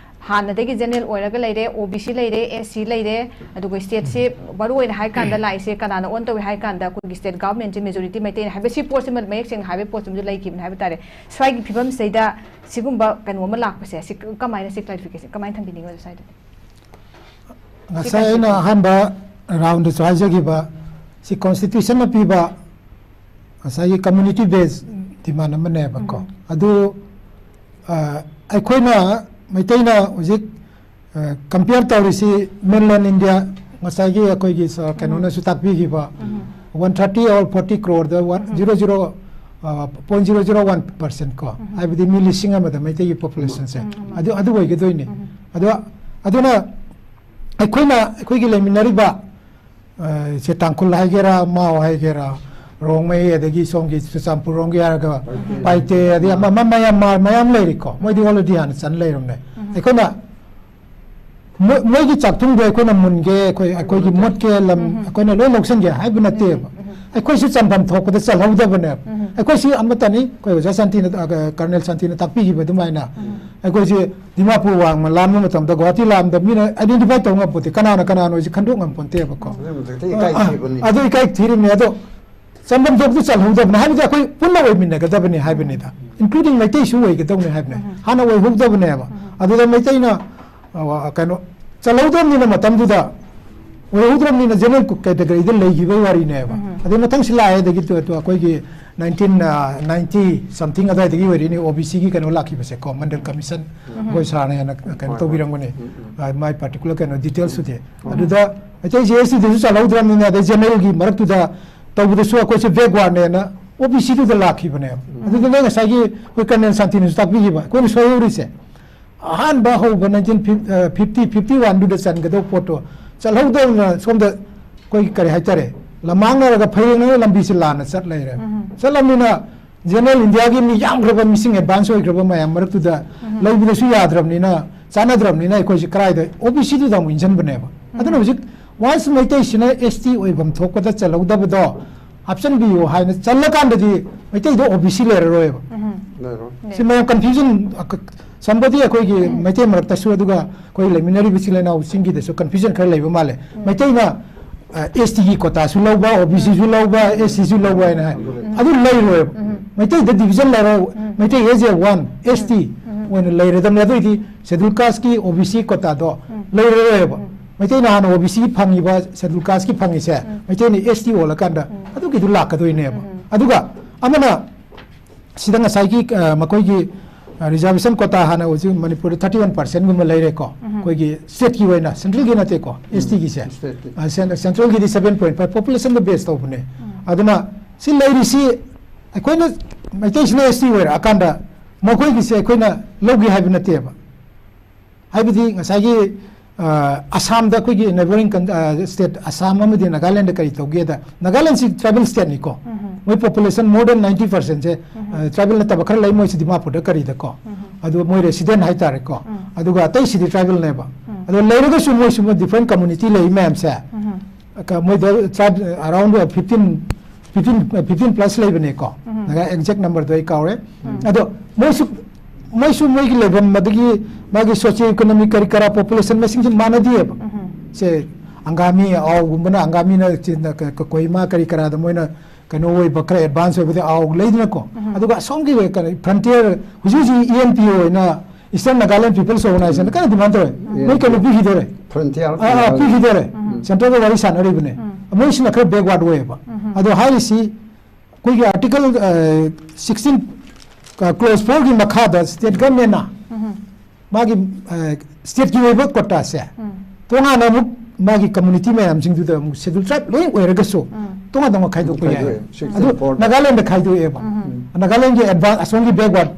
ꯍꯥꯟꯅꯗꯒꯤ general ꯑꯣꯏꯔꯒ ꯂꯩꯔꯦ, ꯑꯣ ꯕꯤ ꯁꯤ ꯂꯩꯔꯦ, ꯑꯦꯁ ꯁꯤ ꯂꯩꯔꯦ, ꯑꯗꯨꯒ stateꯁꯤ ꯃꯔꯨꯑꯣꯏꯅ ꯍꯥꯏꯔꯀꯥꯟꯗ ꯂꯥꯛꯏꯁꯦ ꯀꯅꯥꯅ own ꯇꯧꯏ ꯍꯥꯏꯔꯀꯥꯟꯗ ꯑꯩꯈꯣꯏꯒꯤ state governmentꯁꯦ majority ꯃꯩꯇꯩꯅ ꯍꯥꯏꯕ ꯁꯤ ꯄꯣꯠꯁꯤꯃ ꯃꯌꯦꯛ ꯁꯦꯡꯅ ꯍꯥꯏꯕꯒꯤ ꯄꯣꯠꯁꯤꯃꯁꯨ ꯂꯩꯈꯤꯕꯅꯤ ꯍꯥꯏꯕ ꯇꯥꯔꯦ꯫ ꯁ꯭ꯋꯥꯏꯒꯤ ꯐꯤꯕꯝꯁꯤꯗꯩꯗ ꯁꯤꯒꯨꯝꯕ ꯀꯩꯅꯣ ꯑꯃ ꯂꯥꯛꯄꯁꯦ ꯁꯤ ꯀꯃꯥꯏꯅ ꯁꯤ clarification ꯀꯃꯥꯏꯅ ꯊꯝꯕꯤꯅꯤꯡꯉꯤ ꯑꯣꯖꯥ ꯁ꯭ꯋꯥꯏꯗ? ꯉꯁꯥꯏ ꯑꯩꯅ ꯑꯍꯥꯟꯕ roundꯗꯁꯨ ꯍꯥꯏꯖꯈꯤꯕ ꯁꯤ constitutionꯅ ꯄꯤꯕ ꯉꯁꯥꯏꯒꯤ community base ꯗꯤꯃꯥꯟ ꯑꯃꯅꯦꯕꯀꯣ꯫ ꯎꯝ꯫ ꯑꯗꯨ, ꯑ, ꯑꯩꯈꯣꯏꯅ, ꯃꯩꯇꯩꯅ ꯍꯧꯖꯤꯛ, ꯑ, ꯀꯝꯄꯤꯌꯔ ꯇꯧꯔꯤꯁꯤ ꯃꯦꯟꯂꯦꯟ ꯏꯟꯗꯤꯌꯥ, ꯉꯁꯥꯏꯒꯤ ꯑꯩꯈꯣꯏꯒꯤ ꯁ-, ꯎꯝ꯫ ꯀꯩꯅꯣꯅꯁꯨ ꯇꯥꯛꯄꯤꯈꯤꯕ, um. One thirty or forty ꯀ꯭ꯔꯣꯔꯗ one um. Zero zero, uh, point zero zero one percent ꯀꯣ, ꯎꯝ꯫ ꯍꯥꯏꯕꯗꯤ ꯃꯤ ꯂꯤꯁꯤꯡ ꯑꯃꯗ ꯃꯩꯇꯩꯒꯤ ꯄꯣꯄꯨꯂꯦꯁꯟꯁꯦ, ꯎꯝ, ꯎꯝ, ꯎꯝ꯫ ꯑꯗꯨ, ꯑꯗꯨ ꯑꯣꯏꯒꯗꯣꯏꯅꯤ꯫ ꯎꯝ꯫ ꯑꯗꯣ, ꯑꯗꯨꯅ ꯑꯩꯈꯣꯏꯅ, ꯑꯩꯈꯣꯏꯒꯤ ꯂꯩꯃꯤꯟꯅꯔꯤꯕ, ꯑ, ꯁꯦ ꯇꯥꯡꯈꯨꯜ ꯍꯥꯏꯒꯦꯔꯥ, ꯃꯥꯎ ꯍꯥꯏꯒꯦꯔꯥ, ꯔꯣꯡꯃꯩ, ꯑꯗꯒꯤ ꯁꯣꯝꯒꯤ ꯆꯨꯔꯆꯥꯟꯄꯨꯔ ꯔꯣꯝꯒꯤ ꯍꯥꯏꯔꯒ ꯄꯥꯏꯇꯦ꯫ ꯄꯥꯏꯇꯦ, ꯑꯗꯩ ꯑꯃ, ꯑꯃ ꯃꯌꯥꯝ, ꯃ-, ꯃꯌꯥꯝ ꯂꯩꯔꯤꯀꯣ꯫ ꯃꯣꯏꯗꯤ already ꯍꯥꯟꯅ ꯆꯟ ꯂꯩꯔꯝꯃꯦ꯫ ꯎꯝ꯫ ꯑꯩꯈꯣꯏꯅ ꯃꯣꯏ-, ꯃꯣꯏꯒꯤ ꯆꯥꯛꯊꯨꯡꯗꯣ ꯑꯩꯈꯣꯏꯅ ꯃꯨꯟꯒꯦ, ꯑꯩꯈꯣꯏ, ꯑꯩꯈꯣꯏꯒꯤ ꯃꯨꯠꯀꯦ, ꯂꯝ ꯎꯝ꯫ ꯑꯩꯈꯣꯏꯅ ꯂꯣꯏ ꯂꯧꯁꯤꯟꯒꯦ ꯍꯥꯏꯕ ꯅꯠꯇꯦꯕ꯫ ꯎꯝ꯫ ꯑꯩꯈꯣꯏꯁꯨ ꯆꯟꯐꯝ ꯊꯣꯛꯄꯗ ꯆꯜꯍꯧꯗꯕꯅꯦꯕ꯫ ꯎꯝ꯫ ꯑꯩꯈꯣꯏꯁꯤ ꯑꯃꯠꯇꯅꯤ, ꯑꯩꯈꯣꯏ ꯑꯣꯖꯥ ꯁꯥꯟꯇꯤꯅ, ꯑ, ꯀꯔꯅꯦꯜ ꯁꯥꯟꯇꯤꯅ ꯇꯥꯛꯄꯤꯈꯤꯕ ꯑꯗꯨꯃꯥꯏꯅ꯫ ꯎꯝ꯫ ꯑꯩꯈꯣꯏꯁꯤ ꯗꯤꯃꯥꯄꯨꯔ ꯋꯥꯡꯃ ꯂꯥꯟꯕ ꯃꯇꯝꯗ ꯒꯨꯋꯥꯍꯥꯇꯤ ꯂꯥꯟꯕꯗ ꯃꯤꯅ identify ꯇꯧ ꯉꯝꯄꯣꯠꯇꯦ, ꯀꯅꯥꯅ ꯀꯅꯥꯅꯣ ꯍꯥꯏꯁꯦ ꯈꯟꯗꯣꯛ ꯉꯝꯄꯣꯟꯇꯦꯕꯀꯣ꯫ ꯑꯗꯨ ꯃꯊꯛꯇ ꯏꯀꯥꯏ ꯊꯤꯕꯅꯤ꯫ ꯑꯗꯨ ꯏꯀꯥꯏ ꯊꯤꯔꯤꯕꯅꯤ꯫ ꯑꯗꯣ ꯆꯟꯐꯝ ꯊꯣꯛꯄꯗ ꯆꯜꯍꯧꯗꯕꯅꯦ, ꯍꯥꯏꯕꯗꯤ ꯑꯩꯈꯣꯏ ꯄꯨꯟꯅ ꯑꯣꯏꯃꯤꯟꯅꯒꯗꯕꯅꯤ ꯍꯥꯏꯕꯅꯤꯗ, including ꯃꯩꯇꯩꯁꯨ ꯑꯣꯏꯒꯗꯧꯅꯤ ꯍꯥꯏꯕꯅꯦ꯫ ꯎꯝ꯫ ꯍꯥꯟꯅ ꯑꯣꯏꯍꯧꯗꯕꯅꯦꯕ꯫ ꯎꯝ꯫ ꯑꯗꯨꯗ ꯃꯩꯇꯩꯅ, ꯑ, ꯀꯩꯅꯣ, ꯆꯜꯍꯧꯗꯕꯅꯤꯅ ꯃꯇꯝꯗꯨꯗ ꯑꯣꯏꯍꯧꯗ꯭ꯔꯕꯅꯤꯅ general category ꯗ ꯂꯩꯈꯤꯕꯒꯤ ꯋꯥꯔꯤꯅꯦꯕ꯫ ꯎꯝ꯫ ꯑꯗꯩ ꯃꯊꯪꯁꯤ ꯂꯥꯛꯑꯦ, ꯑꯗꯒꯤ ꯇꯨ-, ꯇꯨ-, ꯑꯩꯈꯣꯏꯒꯤ nineteen ninety something ꯑꯗꯨꯋꯥꯏꯗꯒꯤ ꯑꯣꯏꯔꯤꯅꯤ ꯑꯣ ꯕꯤ ꯁꯤ ꯒꯤ ꯀꯩꯅꯣ ꯂꯥꯛꯈꯤꯕꯁꯦꯀꯣ, ꯃꯟꯗꯜ ꯀꯃꯤꯁꯟ꯫ ꯎꯝ꯫ ꯑꯩꯈꯣꯏ ꯁꯥꯔꯅ ꯍꯦꯟꯅ ꯀꯩꯅꯣ ꯍꯣꯏ, ꯍꯣꯏ꯫ ꯇꯧꯕꯤꯔꯝꯒꯅꯤ꯫ ꯎꯝ, ꯎꯝ꯫ ꯑ, ꯃꯥꯏ particular ꯀꯩꯅꯣ details ꯇꯨꯗꯤ꯫ ꯎꯝ꯫ ꯑꯗꯨꯗ ꯃꯩꯇꯩꯁꯤ ꯑꯦꯁ ꯇꯤꯗꯁꯨ ꯆꯜꯍꯧꯗ꯭ꯔꯕꯅꯤꯅ, ꯑꯗꯩ general ꯒꯤ ꯃꯔꯛꯇꯨꯗ ꯇꯧꯕꯗꯁꯨ ꯑꯩꯈꯣꯏꯁꯦ backward ꯅꯦꯅ ꯑꯣ ꯕꯤ ꯁꯤ ꯗꯨꯗ ꯂꯥꯛꯈꯤꯕꯅꯦꯕ꯫ ꯎꯝ꯫ ꯑꯗꯨꯗꯨꯅ ꯉꯁꯥꯏꯒꯤ ꯑꯩꯈꯣꯏ ꯀꯔꯅꯦꯜ ꯁꯥꯟꯇꯤꯅꯁꯨ ꯇꯥꯛꯄꯤꯈꯤꯕ, ꯑꯩꯈꯣꯏꯅ ꯁꯣꯏꯍꯧꯔꯤꯁꯦ ꯑꯍꯥꯟꯕ ꯍꯧꯕ nineteen fifty, fifty one ꯗꯨꯗ ꯆꯟꯒꯗꯧꯕ ꯄꯣꯠꯇꯣ ꯆꯜꯍꯧꯗꯕꯅ ꯁꯣꯝꯗ ꯑꯩꯈꯣꯏꯒꯤ ꯀꯔꯤ ꯍꯥꯏꯇꯥꯔꯦ, ꯂꯝꯃꯥꯡꯅꯔꯒ ꯐꯩꯔꯦꯡꯅꯔꯒ ꯂꯝꯕꯤꯁꯦ ꯂꯥꯟꯅ ꯆꯠ ꯂꯩꯔꯦ꯫ ꯎꯝ꯫ ꯆꯠꯂꯝꯅꯤꯅ general ꯏꯟꯗꯤꯌꯥꯒꯤ ꯃꯤ ꯌꯥꯝꯈ꯭ꯔꯕ, ꯃꯤꯁꯤꯡ advance ꯑꯣꯏꯈ꯭ꯔꯕ ꯃꯌꯥꯝ ꯃꯔꯛꯇꯨꯗ ꯎꯝ꯫ ꯂꯩꯕꯗꯁꯨ ꯌꯥꯗ꯭ꯔꯕꯅꯤꯅ, ꯆꯥꯟꯅꯗ꯭ꯔꯕꯅꯤꯅ ꯑꯩꯈꯣꯏꯁꯦ ꯀꯔꯥꯏꯗ ꯑꯣ ꯕꯤ ꯁꯤ ꯗꯨꯗ ꯑꯃꯨꯛ ꯏꯟꯁꯤꯟꯕꯅꯦꯕ꯫ ꯎꯝ꯫ ꯑꯗꯨꯅ ꯍꯧꯖꯤꯛ once ꯃꯩꯇꯩꯁꯤꯅ ꯑꯦꯁ ꯇꯤ ꯑꯣꯏꯐꯝ ꯊꯣꯛꯄꯗ ꯆꯜꯍꯧꯗꯕꯗꯣ ꯍꯥꯞꯆꯤꯟꯕꯤꯌꯨ ꯍꯥꯏꯅ ꯆꯜꯂꯀꯥꯟꯗꯗꯤ ꯃꯩꯇꯩꯗꯣ ꯑꯣ ꯕꯤ ꯁꯤ ꯂꯩꯔꯔꯣꯏꯕ꯫ ꯎꯝ꯫ ꯂꯩꯔꯣꯏ꯫ ꯁꯤ ꯃꯌꯥꯝ confusion, ꯑ, ꯀ-, somebody ꯑꯩꯈꯣꯏꯒꯤ ꯎꯝ꯫ ꯃꯩꯇꯩ ꯃꯔꯛꯇꯁꯨ, ꯑꯗꯨꯒ ꯑꯩꯈꯣꯏ ꯂꯩꯃꯤꯟꯅꯔꯤꯕ ꯏꯆꯤꯜ ꯏꯅꯥꯎꯁꯤꯡꯒꯤꯗꯁꯨ confusion ꯈꯔ ꯂꯩꯕ ꯃꯥꯜꯂꯦ꯫ ꯎꯝ꯫ ꯃꯩꯇꯩꯅ, ꯑ, ꯑꯦꯁ ꯇꯤꯒꯤ quota ꯁꯨ ꯂꯧꯕ, ꯑꯣ ꯕꯤ ꯁꯤ ꯁꯨ ꯂꯧꯕ, ꯑꯦꯁ ꯁꯤ ꯁꯨ ꯂꯧꯕ ꯍꯥꯏꯅ ꯍꯥꯏ꯫ ꯎꯝ꯫ ꯑꯗꯨ ꯂꯩꯔꯣꯏꯕ꯫ ꯎꯝ꯫ ꯃꯩꯇꯩꯗ division ꯂꯩꯔꯣꯏ꯫ Um. Meitei as a one, um. S T um. ꯑꯣꯏꯅ ꯂꯩꯔꯗꯕꯅꯤ꯫ ꯑꯗꯨ ꯑꯣꯏꯗꯤ schedule caste ꯀꯤ ꯑꯣ ꯕꯤ ꯁꯤ quota ꯗꯣ ꯎꯝ꯫ ꯂꯩꯔꯔꯣꯏꯕ꯫ ꯎꯝ꯫ ꯃꯩꯇꯩꯅ ꯍꯥꯟꯅ ꯑꯣ ꯕꯤ ꯁꯤ ꯐꯪꯉꯤꯕ, schedule caste ꯀꯤ ꯐꯪꯉꯤꯁꯦ, ꯎꯝ꯫ ꯃꯩꯇꯩꯅ ꯑꯦꯁ ꯇꯤ ꯑꯣꯜꯂꯀꯥꯟꯗ ꯎꯝ꯫ ꯑꯗꯨꯒꯤꯗꯨ ꯂꯥꯛꯀꯗꯣꯏꯅꯦꯕ꯫ ꯎꯝ꯫ ꯑꯗꯨꯒ ꯑꯃꯅ ꯁꯤꯗ ꯉꯁꯥꯏꯒꯤ ꯑ, ꯃꯈꯣꯏꯒꯤ reservation quota ꯍꯥꯟꯅ ꯍꯧꯖꯤꯛ ꯃꯅꯤꯄꯨꯔꯗ thirty one percent ꯒꯨꯝꯕ ꯂꯩꯔꯦꯀꯣ, ꯑꯩꯈꯣꯏꯒꯤ state ꯀꯤ ꯑꯣꯏꯅ, central ꯒꯤ ꯅꯠꯇꯦꯀꯣ, S T ꯒꯤꯁꯦ꯫ State ꯀꯤ꯫ ꯑ, cen- central ꯒꯤꯗꯤ seven point five population ꯗ base ꯇꯧꯕꯅꯦ꯫ ꯑꯗꯨꯅ ꯁꯤ ꯂꯩꯔꯤꯁꯤ ꯑꯩꯈꯣꯏꯅ ꯃꯩꯇꯩꯁꯤꯅ S T ꯑꯣꯏꯔꯛꯑꯀꯥꯟꯗ ꯃꯈꯣꯏꯒꯤꯁꯦ ꯑꯩꯈꯣꯏꯅ ꯂꯧꯒꯦ ꯍꯥꯏꯕ ꯅꯠꯇꯦꯕ꯫ ꯍꯥꯏꯕꯗꯤ ꯉꯁꯥꯏꯒꯤ ꯑ, ꯑꯁꯥꯝꯗ ꯑꯩꯈꯣꯏꯒꯤ neighbouring con- ꯑ, state ꯑꯁꯥꯝ ꯑꯃꯗꯤ ꯅꯥꯒꯥꯂꯦꯟꯗ ꯀꯔꯤ ꯇꯧꯒꯦꯗ, ꯅꯥꯒꯥꯂꯦꯟꯁꯤ tribal state ꯅꯤꯀꯣ, ꯃꯣꯏ population more than ninety percent ꯁꯦ ꯑ, tribal ꯅꯠꯇꯕ ꯈꯔ ꯂꯩ, ꯃꯣꯏꯁꯤ ꯗꯤꯃꯥꯄꯨꯔꯗ ꯀꯔꯤꯗꯀꯣ, ꯑꯗꯨ ꯃꯣꯏ resident ꯍꯥꯏꯇꯥꯔꯦꯀꯣ꯫ ꯑꯗꯨꯒ ꯑꯇꯩꯁꯤꯗꯤ tribal ꯅꯦꯕ꯫ ꯑꯗꯣ ꯂꯩꯔꯒꯁꯨ ꯃꯣꯏꯁꯨ different community ꯂꯩ ꯃꯌꯥꯝꯁꯦ꯫ ꯀ- ꯃꯣꯏꯗ tribe around fifteen, fifteen, fifteen plus ꯂꯩꯕꯅꯦꯀꯣ꯫ Naga exact number ꯗꯣ ꯑꯩ ꯀꯥꯎꯔꯦ꯫ ꯑꯗꯣ ꯃꯣꯏꯁꯨ, ꯃꯣꯏꯁꯨ ꯃꯣꯏꯒꯤ ꯂꯩꯐꯝ, ꯑꯗꯒꯤ ꯃꯥꯒꯤ socio economic ꯀꯔꯤ ꯀꯔꯥ population ꯃꯁꯤꯡꯁꯦ ꯃꯥꯟꯅꯗꯦꯕ꯫ ꯁꯦ ꯑꯪꯒꯥꯃꯤ, ꯑꯥꯎꯒꯨꯝꯕꯅ, ꯑꯪꯒꯥꯃꯤꯅ ꯆꯤꯟꯅ ꯀ- ꯀ- ꯀꯣꯍꯤꯃꯥ ꯀꯔꯤ ꯀꯔꯥꯗ ꯃꯣꯏꯅ ꯀꯩꯅꯣ ꯑꯣꯏꯕ, ꯈꯔ advance ꯑꯣꯏꯕꯗꯤ ꯑꯥꯎ ꯂꯩꯗꯅꯀꯣ꯫ ꯑꯗꯨꯒ ꯑꯁꯣꯝꯒꯤ ꯀꯩꯅꯣ frontier, ꯍꯧꯖꯤꯛ ꯍꯧꯖꯤꯛ E N P O ꯑꯣꯏꯅ Eastern Nagaland People's Organization ꯀꯟꯅ demand ꯇꯧꯔꯦ꯫ ꯃꯣꯏ ꯀꯩꯅꯣ ꯄꯤꯈꯤꯗꯣꯔꯦ꯫ Frontier ꯑꯥ, ꯑꯥ, ꯄꯤꯈꯤꯗꯣꯔꯦ꯫ Central ꯒ ꯋꯥꯔꯤ ꯁꯥꯟꯅꯔꯤꯕꯅꯦ꯫ ꯃꯣꯏꯁꯤꯅ ꯈꯔ backward ꯑꯣꯏꯌꯦꯕ꯫ ꯑꯗꯣ ꯍꯥꯏꯔꯤꯁꯤ ꯑꯩꯈꯣꯏꯒꯤ article sixteen clause four ꯒꯤ ꯃꯈꯥꯗ state government ꯅ ꯃꯥꯒꯤ state ꯀꯤ ꯑꯣꯏꯕ quota ꯁꯦ ꯇꯣꯉꯥꯟꯅ ꯑꯃꯨꯛ ꯃꯥꯒꯤ community ꯃꯌꯥꯝꯁꯤꯡꯗꯨꯗ ꯑꯃꯨꯛ schedule tribe ꯂꯣꯏ ꯑꯣꯏꯔꯒꯁꯨ ꯇꯣꯉꯥꯟ ꯇꯣꯉꯥꯟ ꯈꯥꯏꯗꯣꯛꯄ ꯌꯥꯏ꯫ ꯈꯥꯏꯗꯣꯛꯑꯦ, sixteen ꯑꯗꯨ four ꯗ꯫ ꯅꯥꯒꯥꯂꯦꯟꯗ ꯈꯥꯏꯗꯣꯛꯑꯦꯕ꯫ ꯅꯥꯒꯥꯂꯦꯟꯒꯤ advance, ꯑꯁꯣꯝꯒꯤ backward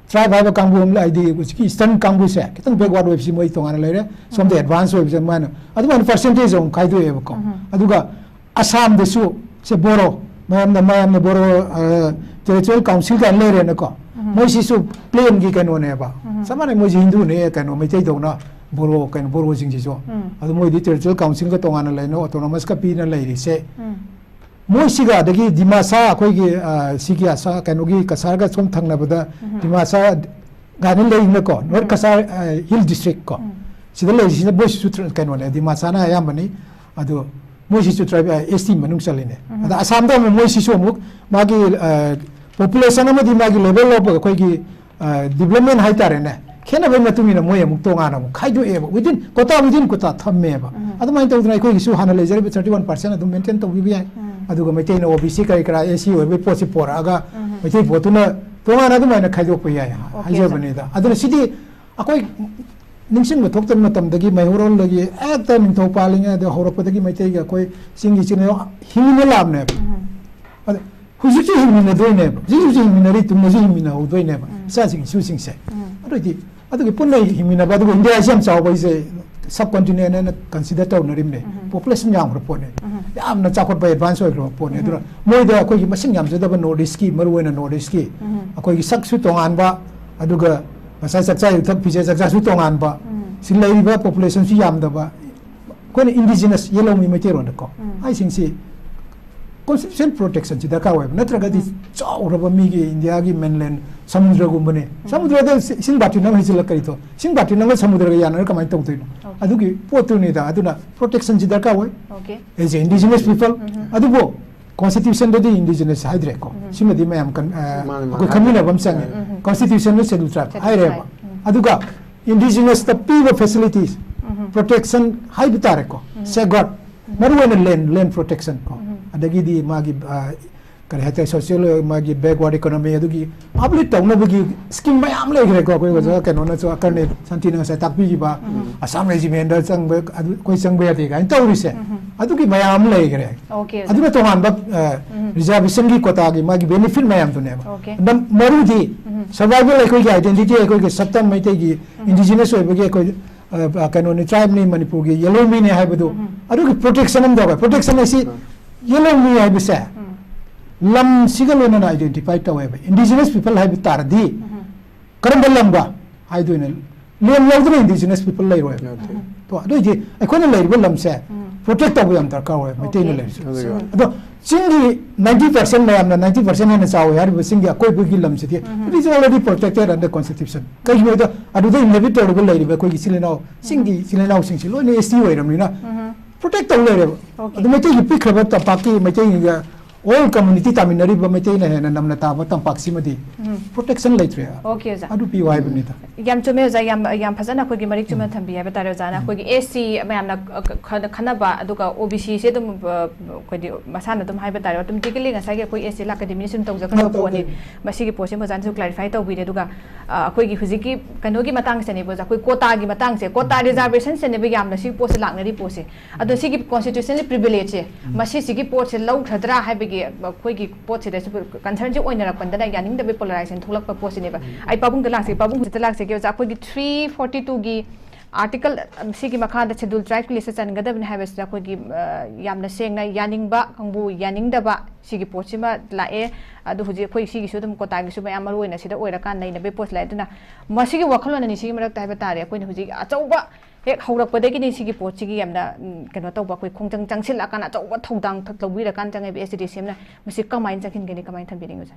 tribe ꯍꯥꯏꯕ ꯀꯥꯡꯕꯨ ꯑꯃ, ꯍꯥꯏꯗꯤ ꯍꯧꯖꯤꯛꯀꯤ eastern ꯀꯥꯡꯕꯨꯁꯦ ꯈꯤꯇꯪ backward ꯑꯣꯏꯕꯁꯤ ꯃꯣꯏ ꯇꯣꯉꯥꯟꯅ ꯂꯩꯔꯦ, ꯁꯣꯝꯗ advance ꯑꯣꯏꯕꯁꯦ ꯃꯥꯅ ꯑꯗꯨꯃꯥꯏꯅ percentage ꯑꯃꯨꯛ ꯈꯥꯏꯗꯣꯛꯑꯦꯕꯀꯣ꯫ ꯑꯗꯨꯒ ꯑꯁꯥꯝꯗꯁꯨ ꯁꯦ ꯕꯣꯔꯣ, ꯃꯌꯥꯝꯅ, ꯃꯌꯥꯝꯅ ꯕꯣꯔꯣ, ꯑ, territorial council ꯀꯥꯏꯅ ꯂꯩꯔꯦꯅꯀꯣ꯫ ꯃꯣꯏꯁꯤꯁꯨ plain ꯒꯤ ꯀꯩꯅꯣꯅꯦꯕ꯫ ꯆꯞ ꯃꯥꯟꯅꯩ, ꯃꯣꯏꯁꯤ ꯍꯤꯟꯗꯨꯅꯦ, ꯀꯩꯅꯣ, ꯃꯩꯇꯩꯗꯧꯅ ꯕꯣꯔꯣ, ꯀꯩꯅꯣ, ꯕꯣꯔꯣꯁꯤꯡꯁꯤꯁꯨ꯫ ꯑꯗꯨ ꯃꯣꯏꯗꯤ territorial council ꯒ ꯇꯣꯉꯥꯟꯅ ꯂꯩꯅ, autonomous ꯀ ꯄꯤꯅ ꯂꯩꯔꯤꯁꯦ꯫ ꯃꯣꯏꯁꯤꯒ ꯑꯗꯒꯤ ꯗꯤꯃꯥꯁꯥ, ꯑꯩꯈꯣꯏꯒꯤ, ꯑ, ꯁꯤꯒꯤ ꯑꯁꯥ-, ꯀꯩꯅꯣꯒꯤ ꯀꯁꯥꯔꯒ ꯁꯣꯝ ꯊꯪꯅꯕꯗ ꯗꯤꯃꯥꯁꯥ ꯒꯥꯏꯅ ꯂꯩꯔꯤꯅꯀꯣ, North Cachar, ꯑ, Hill District ꯀꯣ꯫ ꯁꯤꯗ ꯂꯩꯔꯤꯁꯤꯅ ꯃꯣꯏꯁꯤꯁꯨ tr-, ꯀꯩꯅꯣꯅꯦ, ꯗꯤꯃꯥꯁꯥꯅ ꯑꯌꯥꯝꯕꯅꯤ꯫ ꯑꯗꯣ ꯃꯣꯏꯁꯤꯁꯨ tribe, ꯑ, S T ꯃꯅꯨꯡ ꯆꯜꯂꯤꯅꯦ꯫ ꯑꯗ ꯑꯁꯥꯝꯗ ꯑꯃꯨꯛ ꯃꯣꯏꯁꯤꯁꯨ ꯑꯃꯨꯛ ꯃꯥꯒꯤ, ꯑ, population ꯑꯃꯗꯤ ꯃꯥꯒꯤ level of ꯑꯩꯈꯣꯏꯒꯤ, ꯑ, development ꯍꯥꯏꯇꯥꯔꯦꯅꯦ, ꯈꯦꯠꯅꯕꯒꯤ ꯃꯇꯨꯡ ꯏꯟꯅ ꯃꯣꯏ ꯑꯃꯨꯛ ꯇꯣꯉꯥꯟꯅ ꯑꯃꯨꯛ ꯈꯥꯏꯗꯣꯛꯑꯦꯕ, within quota, within quota ꯊꯝꯃꯦꯕ꯫ ꯑꯗꯨꯃꯥꯏꯅ ꯇꯧꯗꯅ ꯑꯩꯈꯣꯏꯒꯤꯁꯨ ꯍꯥꯟꯅ ꯂꯩꯖꯔꯤꯕ thirty one percent ꯑꯗꯨꯝ maintain ꯇꯧꯕꯤꯕ ꯌꯥꯏ꯫ ꯑꯗꯨꯒ ꯃꯩꯇꯩꯅ O B C ꯀꯔꯤ ꯀꯔꯥ, S C ꯑꯣꯏꯕꯒꯤ ꯄꯣꯠꯁꯤ ꯄꯣꯔꯛꯑꯒ ꯃꯩꯇꯩ ꯄꯣꯠꯇꯨꯅ ꯇꯣꯉꯥꯟꯅ ꯑꯗꯨꯃꯥꯏꯅ ꯈꯥꯏꯗꯣꯛꯄ ꯌꯥꯏ ꯍꯥꯏꯖꯕꯅꯤꯗ꯫ ꯑꯗꯨꯅ ꯁꯤꯗꯤ ꯑꯩꯈꯣꯏ ꯅꯤꯡꯁꯤꯡꯕ ꯊꯣꯛꯇꯕ ꯃꯇꯝꯗꯒꯤ, ꯃꯩꯍꯧꯔꯣꯜꯗꯒꯤ ꯍꯦꯛꯇ ꯅꯤꯡꯊꯧ ꯄꯥꯜꯂꯤꯉꯩꯗ ꯍꯧꯔꯛꯄꯗꯒꯤ ꯃꯩꯇꯩꯒꯤ ꯑꯩꯈꯣꯏ ꯆꯤꯡꯒꯤ ꯏꯆꯤꯟ ꯏꯅꯥꯎ ꯍꯤꯡꯃꯤꯟꯅ ꯂꯥꯛꯑꯕꯅꯦꯕ꯫ ꯑꯗ ꯍꯧꯖꯤꯛꯁꯨ ꯍꯤꯡꯃꯤꯟꯅꯗꯣꯏꯅꯦꯕ, ꯍꯧꯖꯤꯛ ꯍꯧꯖꯤꯛ ꯍꯤꯡꯃꯤꯟꯅꯔꯤ, ꯇꯨꯡꯗꯁꯨ ꯍꯤꯡꯃꯤꯟꯅꯍꯧꯗꯣꯏꯅꯦꯕ, ꯏꯆꯥꯁꯤꯡ ꯏꯁꯨꯁꯤꯡꯁꯦ꯫ ꯑꯗꯨꯑꯣꯏꯗꯤ ꯑꯗꯨꯒꯤ ꯄꯨꯟꯅ ꯍꯤꯡꯃꯤꯟꯅꯕ, ꯑꯗꯨꯒ ꯏꯟꯗꯤꯌꯥꯁꯤ ꯌꯥꯝ ꯆꯥꯎꯕ ꯍꯥꯏꯁꯦ ꯁꯕ ꯀꯣꯟꯇꯤꯅꯦꯟ ꯍꯥꯏꯅ ꯀꯟꯁꯤꯗꯔ ꯇꯧꯅꯔꯤꯕꯅꯦ꯫ ꯄꯣꯄꯨꯂꯦꯁꯟ ꯌꯥꯝꯈ꯭ꯔ ꯄꯣꯠꯅꯦ, ꯌꯥꯝꯅ ꯆꯥꯎꯈꯠꯄ, ꯑꯦꯗꯚꯥꯟꯁ ꯑꯣꯏꯈ꯭ꯔꯕ ꯄꯣꯠꯅꯦ꯫ ꯑꯗꯨꯅ ꯃꯣꯏꯗ ꯑꯩꯈꯣꯏꯒꯤ ꯃꯁꯤꯡ ꯌꯥꯝꯖꯗꯕ ꯅꯣꯔꯠ ꯏꯁꯀꯤ, ꯃꯔꯨꯑꯣꯏꯅ ꯅꯣꯔꯠ ꯏꯁꯀꯤ ꯑꯩꯈꯣꯏꯒꯤ ꯁꯛꯁꯨ ꯇꯣꯉꯥꯟꯕ, ꯑꯗꯨꯒ ꯉꯁꯥꯏ ꯆꯥꯛꯆꯥ ꯌꯨꯊꯛ ꯐꯤꯖꯦꯠ ꯆꯥꯛꯆꯥꯁꯨ ꯇꯣꯉꯥꯟꯕ, ꯁꯤ ꯂꯩꯔꯤꯕ ꯄꯣꯄꯨꯂꯦꯁꯟꯁꯨ ꯌꯥꯝꯗꯕ, ꯑꯩꯈꯣꯏꯅ ꯏꯟꯗꯤꯖꯤꯅꯁ, ꯌꯦꯜꯍꯧꯃꯤ ꯃꯩꯇꯩꯔꯣꯟꯗꯀꯣ ꯍꯥꯏꯁꯤꯡꯁꯤ ꯀꯣꯟꯁꯇꯤꯇ꯭ꯌꯨꯁꯟ ꯄ꯭ꯔꯣꯇꯦꯛꯁꯟꯁꯤ ꯗꯔꯀꯥꯔ ꯑꯣꯏꯕ, ꯅꯠꯇ꯭ꯔꯒꯗꯤ ꯆꯥꯎꯔꯕ ꯃꯤꯒꯤ ꯏꯟꯗꯤꯌꯥꯒꯤ ꯃꯦꯟꯂꯦꯟ ꯁꯃꯨꯗ꯭ꯔꯒꯨꯝꯕꯅꯦ꯫ ꯁꯃꯨꯗ꯭ꯔꯗ ꯏꯁꯤꯡ ꯕꯥꯇꯤꯟ ꯑꯃ ꯍꯩꯖꯤꯜꯂꯛ ꯀꯔꯤ ꯇꯧ? ꯏꯁꯤꯡ ꯕꯥꯇꯤꯟ ꯑꯃ ꯁꯃꯨꯗ꯭ꯔꯒ ꯌꯥꯅꯔ ꯀꯃꯥꯏꯅ ꯇꯧꯗꯣꯏꯅꯣ? ꯑꯗꯨꯒꯤ ꯄꯣꯠꯇꯨꯅꯤꯗ꯫ ꯑꯗꯨꯅ ꯄ꯭ꯔꯣꯇꯦꯛꯁꯟꯁꯤ ꯗꯔꯀꯥꯔ ꯑꯣꯏ꯫ As a indigenous people. ꯑꯗꯨꯕꯨ ꯀꯣꯟꯁꯇꯤꯇ꯭ꯌꯨꯁꯟꯗꯗꯤ ꯏꯟꯗꯤꯖꯤꯅꯁ ꯍꯥꯏꯗ꯭ꯔꯦꯀꯣ꯫ ꯁꯤꯃꯗꯤ ꯃꯌꯥꯝ ꯀꯟ-, ꯑ, ꯃꯥꯅꯤ, ꯃꯥꯅꯤ꯫ ꯑꯩꯈꯣꯏ ꯈꯟꯃꯤꯟꯅꯕ ꯑꯃ ꯆꯪꯉꯦ꯫ ꯀꯣꯟꯁꯇꯤꯇ꯭ꯌꯨꯁꯟꯗ ꯁꯦꯗꯨꯜ ꯇ꯭ꯔꯥꯏꯕ ꯍꯥꯏꯔꯦꯕ꯫ ꯑꯗꯨꯒ ꯏꯟꯗꯤꯖꯤꯅꯁꯇ ꯄꯤꯕ ꯐꯦꯁꯤꯂꯤꯇꯤꯁ, ꯄ꯭ꯔꯣꯇꯦꯛꯁꯟ ꯍꯥꯏꯕ ꯇꯥꯔꯦꯀꯣ, ꯁꯦꯒꯥꯔꯗ, ꯃꯔꯨꯑꯣꯏꯅ ꯂꯦꯟ, ꯂꯦꯟ ꯄ꯭ꯔꯣꯇꯦꯛꯁꯟ ꯀꯣ, ꯑꯗꯒꯤꯗꯤ ꯃꯥꯒꯤ, ꯑ, ꯀꯔꯤ ꯍꯥꯏꯇꯥꯔꯦ, ꯁꯣꯁꯤꯌꯦꯜ, ꯃꯥꯒꯤ ꯕꯦꯛꯋꯥꯔꯗ ꯏꯀꯣꯅꯣꯃꯤ, ꯑꯗꯨꯒꯤ ꯑꯞꯂꯤꯐ ꯇꯧꯅꯕꯒꯤ ꯁ꯭ꯀꯤꯝ ꯃꯌꯥꯝ ꯂꯩꯈ꯭ꯔꯦꯀꯣ꯫ ꯑꯩꯈꯣꯏ ꯑꯣꯖꯥ ꯀꯩꯅꯣꯅꯁꯨ, ꯑꯀꯔꯅꯦ ꯁꯥꯟꯇꯤꯅ ꯉꯁꯥꯏ ꯇꯥꯛꯄꯤꯈꯤꯕ, ꯑꯁꯥꯝ ꯔꯦꯖꯤꯃꯦꯟꯗ ꯆꯪꯕ, ꯑꯗꯨ ꯑꯩꯈꯣꯏ ꯆꯪꯕ ꯌꯥꯗꯦ ꯀꯥꯏꯅ ꯇꯧꯔꯤꯁꯦ, ꯑꯗꯨꯒꯤ ꯃꯌꯥꯝ ꯑꯃ ꯂꯩꯈ꯭ꯔꯦ꯫ ꯑꯗꯨꯅ ꯇꯣꯉꯥꯟꯕ, ꯑ, ꯔꯤꯖꯥꯔꯕꯦꯁꯟꯒꯤ ꯀꯣꯇꯥꯒꯤ ꯃꯥꯒꯤ ꯕꯦꯅꯤꯐꯤꯠ ꯃꯌꯥꯝꯗꯨꯅꯦꯕ꯫ ꯑꯗ ꯃꯔꯨꯗꯤ ꯁꯔꯚꯥꯏꯚꯦꯜ, ꯑꯩꯈꯣꯏꯒꯤ ꯑꯥꯏꯗꯦꯟꯇꯤꯇꯤ, ꯑꯩꯈꯣꯏꯒꯤ ꯁꯛꯇꯝ, ꯃꯩꯇꯩꯒꯤ ꯏꯟꯗꯤꯖꯤꯅꯁ ꯑꯣꯏꯕꯒꯤ ꯑꯩꯈꯣꯏ, ꯑ, ꯀꯩꯅꯣꯅꯤ, ꯇ꯭ꯔꯥꯏꯕꯅꯤ, ꯃꯅꯤꯄꯨꯔꯒꯤ ꯌꯦꯜꯍꯧꯃꯤꯅꯤ ꯍꯥꯏꯕꯗꯨ, ꯑꯗꯨꯒꯤ ꯄ꯭ꯔꯣꯇꯦꯛꯁꯟ ꯑꯃ ꯇꯧꯔꯦ꯫ ꯄ꯭ꯔꯣꯇꯦꯛꯁꯟ ꯍꯥꯏꯁꯤ ꯌꯦꯜꯍꯧꯃꯤ ꯍꯥꯏꯕꯁꯦ ꯂꯝꯁꯤꯒ ꯂꯣꯏꯅꯅ ꯑꯥꯏꯗꯦꯟꯇꯤꯐꯥꯏ ꯇꯧꯋꯦꯕ꯫ ꯏꯟꯗꯤꯖꯤꯅꯁ ꯄꯤꯄꯜ ꯍꯥꯏꯕ ꯇꯥꯔꯗꯤ ꯀꯔꯝꯕ ꯂꯝꯒ ꯍꯥꯏꯗꯣꯏꯅꯣ? ꯂꯦꯟ ꯌꯥꯎꯗꯅ ꯏꯟꯗꯤꯖꯤꯅꯁ ꯄꯤꯄꯜ ꯂꯩꯔꯣꯏꯕ꯫ ꯌꯥꯗꯦ꯫ ꯇꯣ, ꯑꯗꯨ ꯑꯣꯏꯗꯤ ꯑꯩꯈꯣꯏꯅ ꯂꯩꯔꯤꯕ ꯂꯝꯁꯦ ꯄ꯭ꯔꯣꯇꯦꯛ ꯇꯧꯕ ꯌꯥꯝ ꯗꯔꯀꯥꯔ ꯑꯣꯏ, ꯃꯩꯇꯩꯅ ꯂꯩꯔꯤꯁꯦ꯫ ꯑꯗꯨꯒ ꯑꯗꯣ ꯆꯤꯡꯒꯤ ꯅꯥꯏꯟꯇꯤ ꯄꯥꯔꯁꯦꯟ, ꯃꯌꯥꯝꯅ ꯅꯥꯏꯟꯇꯤ ꯄꯥꯔꯁꯦꯟ ꯍꯦꯟꯅ ꯆꯥꯎꯋꯤ ꯍꯥꯏꯔꯤꯕ ꯆꯤꯡꯒꯤ ꯑꯀꯣꯏꯕꯒꯤ ꯂꯝꯁꯤꯗꯤ, it is already protected under constitution꯫ ꯀꯩꯒꯤꯅꯣꯗ ꯑꯗꯨꯗ ꯏꯟꯍꯦꯕꯤꯠ ꯇꯧꯔꯒ ꯂꯩꯔꯤꯕ ꯑꯩꯈꯣꯏꯒꯤ ꯏꯆꯤꯜ ꯏꯅꯥꯎ, ꯆꯤꯡꯒꯤ ꯏꯆꯤꯜ ꯏꯅꯥꯎꯁꯤꯡꯁꯤ ꯂꯣꯏꯅ ꯑꯦꯁ ꯇꯤ ꯑꯣꯏꯔꯕꯅꯤꯅ ꯄ꯭ꯔꯣꯇꯦꯛ ꯇꯧ ꯂꯩꯔꯦꯕ꯫ ꯑꯗꯨ ꯃꯩꯇꯩꯒꯤ ꯄꯤꯛꯈ꯭ꯔꯕ ꯇꯝꯄꯥꯛꯀꯤ ꯃꯩꯇꯩꯒ ꯑꯣꯜ ꯀꯝꯃ꯭ꯌꯨꯅꯤꯇꯤ ꯇꯥꯃꯤꯟꯅꯔꯤꯕ ꯃꯩꯇꯩꯅ ꯍꯦꯟꯅ ꯅꯝꯅ ꯇꯥꯕ ꯇꯝꯄꯥꯛꯁꯤꯃꯗꯤ ꯎꯝ꯫ ꯄ꯭ꯔꯣꯇꯦꯛꯁꯟ ꯂꯩꯇ꯭ꯔꯦ꯫ ꯑꯣꯀꯦ ꯑꯣꯖꯥ꯫ ꯑꯗꯨ ꯄꯤꯌꯨ ꯍꯥꯏꯕꯅꯤꯗ꯫ ꯌꯥꯝ ꯆꯨꯝꯃꯦ ꯑꯣꯖꯥ, ꯌꯥꯝ ꯌꯥꯝ ꯐꯖꯅ ꯑꯩꯈꯣꯏꯒꯤ ꯃꯔꯤꯛ ꯆꯨꯝꯅ ꯊꯝꯕꯤ ꯍꯥꯏꯕ ꯇꯥꯔꯦ ꯑꯣꯖꯥꯅ꯫ ꯑꯩꯈꯣꯏꯒꯤ ꯑꯦꯁ ꯁꯤ ꯃꯌꯥꯝꯅ ꯈ- ꯈ- ꯈꯟꯅꯕ, ꯑꯗꯨꯒ ꯑꯣ ꯕꯤ ꯁꯤꯁꯦ ꯑꯗꯨꯝ ꯑ, ꯑꯩꯈꯣꯏꯗꯤ ꯃꯁꯥꯅ ꯑꯗꯨꯝ ꯍꯥꯏꯕ ꯇꯥꯔꯦ, ꯑꯣꯇꯣꯃꯦꯇꯤꯀꯦꯂꯤ ꯉꯁꯥꯏꯒꯤ ꯑꯩꯈꯣꯏ ꯑꯦꯁ ꯁꯤ ꯑꯦꯜ ꯑꯦꯀꯥꯗꯃꯤꯅ ꯁꯨꯝ ꯇꯧꯖꯈ꯭ꯔꯕ ꯇꯧ- ꯄꯣꯠꯅꯤ꯫ ꯇꯧ- ꯃꯁꯤꯒꯤ ꯄꯣꯠꯁꯤꯃ ꯑꯣꯖꯥꯅꯁꯨ ꯀ꯭ꯂꯥꯔꯤꯐꯥꯏ ꯇꯧꯕꯤꯔꯦ꯫ ꯑꯗꯨꯒ ꯑ, ꯑꯩꯈꯣꯏꯒꯤ ꯍꯧꯖꯤꯛꯀꯤ ꯀꯩꯅꯣꯒꯤ ꯃꯇꯥꯡꯁꯤꯅꯦꯕ ꯑꯣꯖꯥ, ꯑꯩꯈꯣꯏ ꯀꯣꯇꯥꯒꯤ ꯃꯇꯥꯡꯁꯦ, ꯀꯣꯇꯥ ꯔꯤꯖꯥꯔꯕꯦꯁꯟꯁꯤꯅꯦꯕ ꯌꯥꯝꯅ ꯁꯤ ꯄꯣꯠꯁꯦ ꯂꯥꯛꯅꯔꯤ ꯄꯣꯠꯁꯦ꯫ ꯑꯗꯣ ꯁꯤꯒꯤ ꯀꯣꯟꯁꯇꯤꯇ꯭ꯌꯨꯁꯅꯦꯜꯂꯤ ꯄ꯭ꯔꯤꯚꯤꯂꯦꯖꯁꯦ, ꯃꯁꯤꯁꯤꯒꯤ ꯄꯣꯠꯁꯦ ꯂꯧꯈ꯭ꯔꯗ꯭ꯔꯥ ꯍꯥꯏꯕꯒꯤ ꯑꯩꯈꯣꯏꯒꯤ ꯄꯣꯠꯁꯤꯗꯁꯨ ꯀꯟꯁꯔꯟꯁꯦ ꯑꯣꯏꯅꯔꯛꯄꯗꯅ ꯌꯥꯅꯤꯡꯗꯕꯒꯤ ꯄꯣꯂꯔꯥꯏꯖꯦꯁꯟ ꯊꯣꯛꯂꯛꯄ ꯄꯣꯠꯁꯤꯅꯦꯕ꯫ ꯑꯩ ꯄꯥꯕꯨꯡꯗ ꯂꯥꯛꯁꯤ, ꯄꯥꯕꯨꯡꯁꯤꯗ ꯂꯥꯛꯆꯒꯦ ꯑꯣꯖꯥ꯫ ꯑꯩꯈꯣꯏꯒꯤ ꯊ꯭ꯔꯤ ꯐꯣꯔꯇꯤ ꯇꯨꯒꯤ ꯑꯥꯔꯇꯤꯀꯜ ꯁꯤꯒꯤ ꯃꯈꯥꯗ ꯁꯦꯗꯨꯜ ꯇ꯭ꯔꯥꯏꯕꯀꯤ ꯂꯤꯁꯇ ꯆꯟꯒꯗꯕꯅꯤ ꯍꯥꯏꯕꯁꯤꯗ ꯑꯩꯈꯣꯏꯒꯤ ꯑ, ꯌꯥꯝꯅ ꯁꯦꯡꯅ ꯌꯥꯅꯤꯡꯕ ꯀꯥꯡꯕꯨ, ꯌꯥꯅꯤꯡꯗꯕ ꯁꯤꯒꯤ ꯄꯣꯠꯁꯤꯃ ꯂꯥꯛꯑꯦ꯫ ꯑꯗꯨ ꯍꯧꯖꯤꯛ ꯑꯩꯈꯣꯏ ꯁꯤꯒꯤꯁꯨ ꯑꯗꯨꯝ ꯀꯣꯇꯥꯒꯤꯁꯨ ꯃꯌꯥꯝ ꯃꯔꯨ ꯑꯣꯏꯅ ꯁꯤꯗ ꯑꯣꯏꯔꯀꯥꯟꯗ ꯅꯩꯅꯕꯒꯤ ꯄꯣꯠꯁꯤ ꯂꯥꯛꯑꯦ꯫ ꯑꯗꯨꯅ ꯃꯁꯤꯒꯤ ꯋꯥꯈꯜꯂꯣꯟ ꯑꯅꯤ ꯁꯤꯒꯤ ꯃꯔꯛꯇ ꯍꯥꯏꯕ ꯇꯥꯔꯦ, ꯑꯩꯈꯣꯏꯅ ꯍꯧꯖꯤꯛ ꯑꯆꯧꯕ ꯍꯦꯛ ꯍꯧꯔꯛꯄꯗꯒꯤꯅꯤ ꯁꯤꯒꯤ ꯄꯣꯠꯁꯤꯒꯤ ꯌꯥꯝꯅ, ꯎꯝ, ꯀꯩꯅꯣ ꯇꯧꯕ, ꯑꯩꯈꯣꯏ ꯈꯣꯡꯖꯪ ꯆꯪꯁꯤꯜꯂꯛꯑꯀꯥꯟꯗ ꯑꯆꯧꯕ ꯊꯧꯗꯥꯡ ꯊ- ꯂꯧꯕꯤꯔꯀꯥꯟꯗ ꯆꯪꯉꯦꯕ ꯑꯦꯁ ꯁꯤ ꯗꯤ ꯁꯤ ꯑꯦꯝꯅ꯫ ꯃꯁꯤ ꯀꯃꯥꯏꯅ ꯆꯪꯁꯤꯟꯒꯅꯤ, ꯀꯃꯥꯏꯅ ꯊꯝꯕꯤꯅꯤꯡꯉꯤ ꯑꯣꯖꯥ?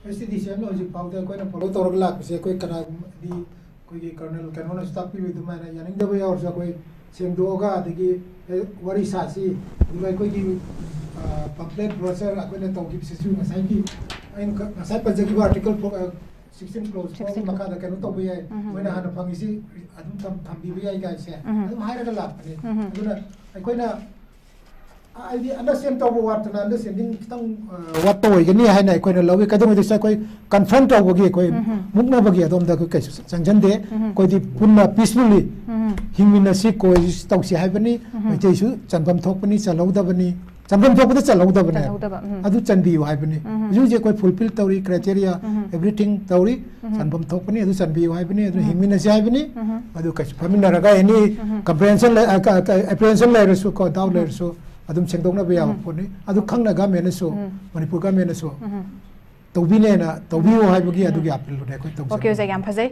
ꯑꯦꯁ ꯁꯤ ꯗꯤ ꯁꯤ ꯑꯦꯝꯅ ꯍꯧꯖꯤꯛ ꯐꯥꯎꯗ ꯑꯩꯈꯣꯏꯅ ꯐꯣꯂꯣ ꯇꯧꯔꯒ ꯂꯥꯛꯄꯁꯦ, ꯑꯩꯈꯣꯏ ꯀꯅꯥꯒꯨꯝꯕꯗꯤ ꯑꯩꯈꯣꯏꯒꯤ ꯀꯔꯅꯦꯜ ꯀꯩꯅꯣꯅꯁꯨ ꯇꯥꯛꯄꯤꯕ ꯑꯗꯨꯃꯥꯏꯅ ꯌꯥꯅꯤꯡꯗꯕ ꯌꯥꯎꯔꯁꯨ ꯑꯩꯈꯣꯏ ꯁꯦꯡꯗꯣꯛꯑꯒ, ꯑꯗꯒꯤ, ꯑꯦ, ꯋꯥꯔꯤ ꯁꯥꯁꯤ, ꯑꯗꯨꯒ ꯑꯩꯈꯣꯏꯒꯤ ꯄꯝꯐ꯭ꯂꯦꯠ ꯕ꯭ꯔꯣꯆꯔ ꯑꯩꯈꯣꯏꯅ ꯇꯧꯈꯤꯕꯁꯤꯁꯨ ꯉꯁꯥꯏꯒꯤ ꯑꯩꯅ ꯉꯁꯥꯏ ꯄꯟꯖꯈꯤꯕ ꯑꯥꯔꯇꯤꯀꯜ ꯁꯤꯛꯁꯇꯤꯟ ꯀ꯭ꯂꯣꯖ ꯐꯣꯔꯒꯤ ꯃꯈꯥꯗ ꯀꯩꯅꯣ ꯇꯧꯕ ꯌꯥꯏ, ꯃꯣꯏꯅ ꯍꯥꯟꯅ ꯐꯪꯉꯤꯁꯤ ꯑꯗꯨꯝ ꯊꯝ- ꯊꯝꯕꯤꯕ ꯌꯥꯏ ꯀꯥꯏꯁꯦ ꯑꯗꯨꯝ ꯍꯥꯏꯔꯒ ꯂꯥꯛꯄꯅꯦ꯫ ꯑꯗꯨꯅ ꯑꯩꯈꯣꯏꯅ ꯍꯥꯏꯗꯤ ꯑꯟꯗꯔꯁꯇꯦꯟ ꯇꯧꯕ ꯋꯥꯠꯇꯅ, ꯑꯟꯗꯔꯁꯇꯦꯟꯗꯤꯡ ꯈꯤꯇꯪ, ꯑ, ꯋꯥꯠꯄ ꯑꯣꯏꯒꯅꯤ ꯍꯥꯏꯅ ꯑꯩꯈꯣꯏꯅ ꯂꯧꯏ꯫ ꯀꯩꯗꯧꯉꯩꯗꯁꯨ ꯑꯩꯈꯣꯏ ꯀꯟꯐ꯭ꯔꯟ ꯇꯧꯕꯒꯤ, ꯑꯩꯈꯣꯏ ꯃꯨꯛꯅꯕꯒꯤ ꯑꯗꯣꯝꯗ ꯑꯩꯈꯣꯏ ꯀꯩꯁꯨ ꯆꯪꯁꯤꯟꯗꯦ꯫ ꯑꯩꯈꯣꯏꯗꯤ ꯄꯨꯟꯅ ꯄꯤꯁꯐꯨꯜꯂꯤ ꯍꯤꯡꯃꯤꯟꯅꯁꯤ, ꯀꯣꯑꯦꯛꯖꯤꯁ ꯇꯧꯁꯤ ꯍꯥꯏꯕꯅꯤ꯫ ꯃꯩꯇꯩꯁꯨ ꯆꯟꯐꯝ ꯊꯣꯛꯄꯅꯤ, ꯆꯜꯍꯧꯗꯕꯅꯤ, ꯆꯟꯐꯝ ꯊꯣꯛꯄꯗ ꯆꯜꯍꯧꯗꯕꯅꯦ꯫ ꯆꯜꯍꯧꯗꯕ, ꯎꯝ꯫ ꯑꯗꯨ ꯆꯟꯕꯤꯌꯨ ꯍꯥꯏꯕꯅꯤ꯫ ꯍꯧꯖꯤꯛ ꯍꯧꯖꯤꯛ ꯑꯩꯈꯣꯏ ꯐꯨꯜꯐꯤꯜ ꯇꯧꯔꯤ, ꯀ꯭ꯔꯥꯏꯇꯦꯔꯤꯌꯥ, ꯑꯦꯚ꯭ꯔꯤꯊꯤꯡ ꯇꯧꯔꯤ, ꯆꯟꯐꯝ ꯊꯣꯛꯄꯅꯤ, ꯑꯗꯨ ꯆꯟꯕꯤꯌꯨ ꯍꯥꯏꯕꯅꯤ, ꯑꯗꯨ ꯍꯤꯡꯃꯤꯟꯅꯁꯤ ꯍꯥꯏꯕꯅꯤ꯫ ꯑꯗꯨ ꯀꯩꯁꯨ ꯐꯝꯃꯤꯟꯅꯔꯒ ꯑꯦꯅꯤ ꯀꯝꯄ꯭ꯔꯦꯟꯁꯟ ꯑꯦꯄ꯭ꯔꯤꯍꯦꯟꯁꯟ ꯂꯩꯔꯁꯨ ꯀꯣ, ꯗꯥꯎꯠ ꯂꯩꯔꯁꯨ ꯑꯗꯨꯝ ꯁꯦꯡꯗꯣꯛꯅꯕ ꯌꯥꯕ ꯄꯣꯠꯅꯤ꯫ ꯑꯗꯨ ꯈꯪꯅ ꯒꯃꯦꯟꯅꯁꯨ, ꯃꯅꯤꯄꯨꯔ ꯒꯃꯦꯟꯅꯁꯨ ꯇꯧꯕꯤꯅꯦꯅ ꯇꯧꯕꯤꯌꯨ ꯍꯥꯏꯕꯒꯤ ꯑꯗꯨꯒꯤ ꯑꯄꯤꯜꯗꯨꯅꯦ ꯑꯩꯈꯣꯏ ꯇꯧꯖꯔꯤꯕ꯫ ꯑꯣꯀꯦ ꯑꯣꯖꯥ, ꯌꯥꯝ ꯐꯖꯩ꯫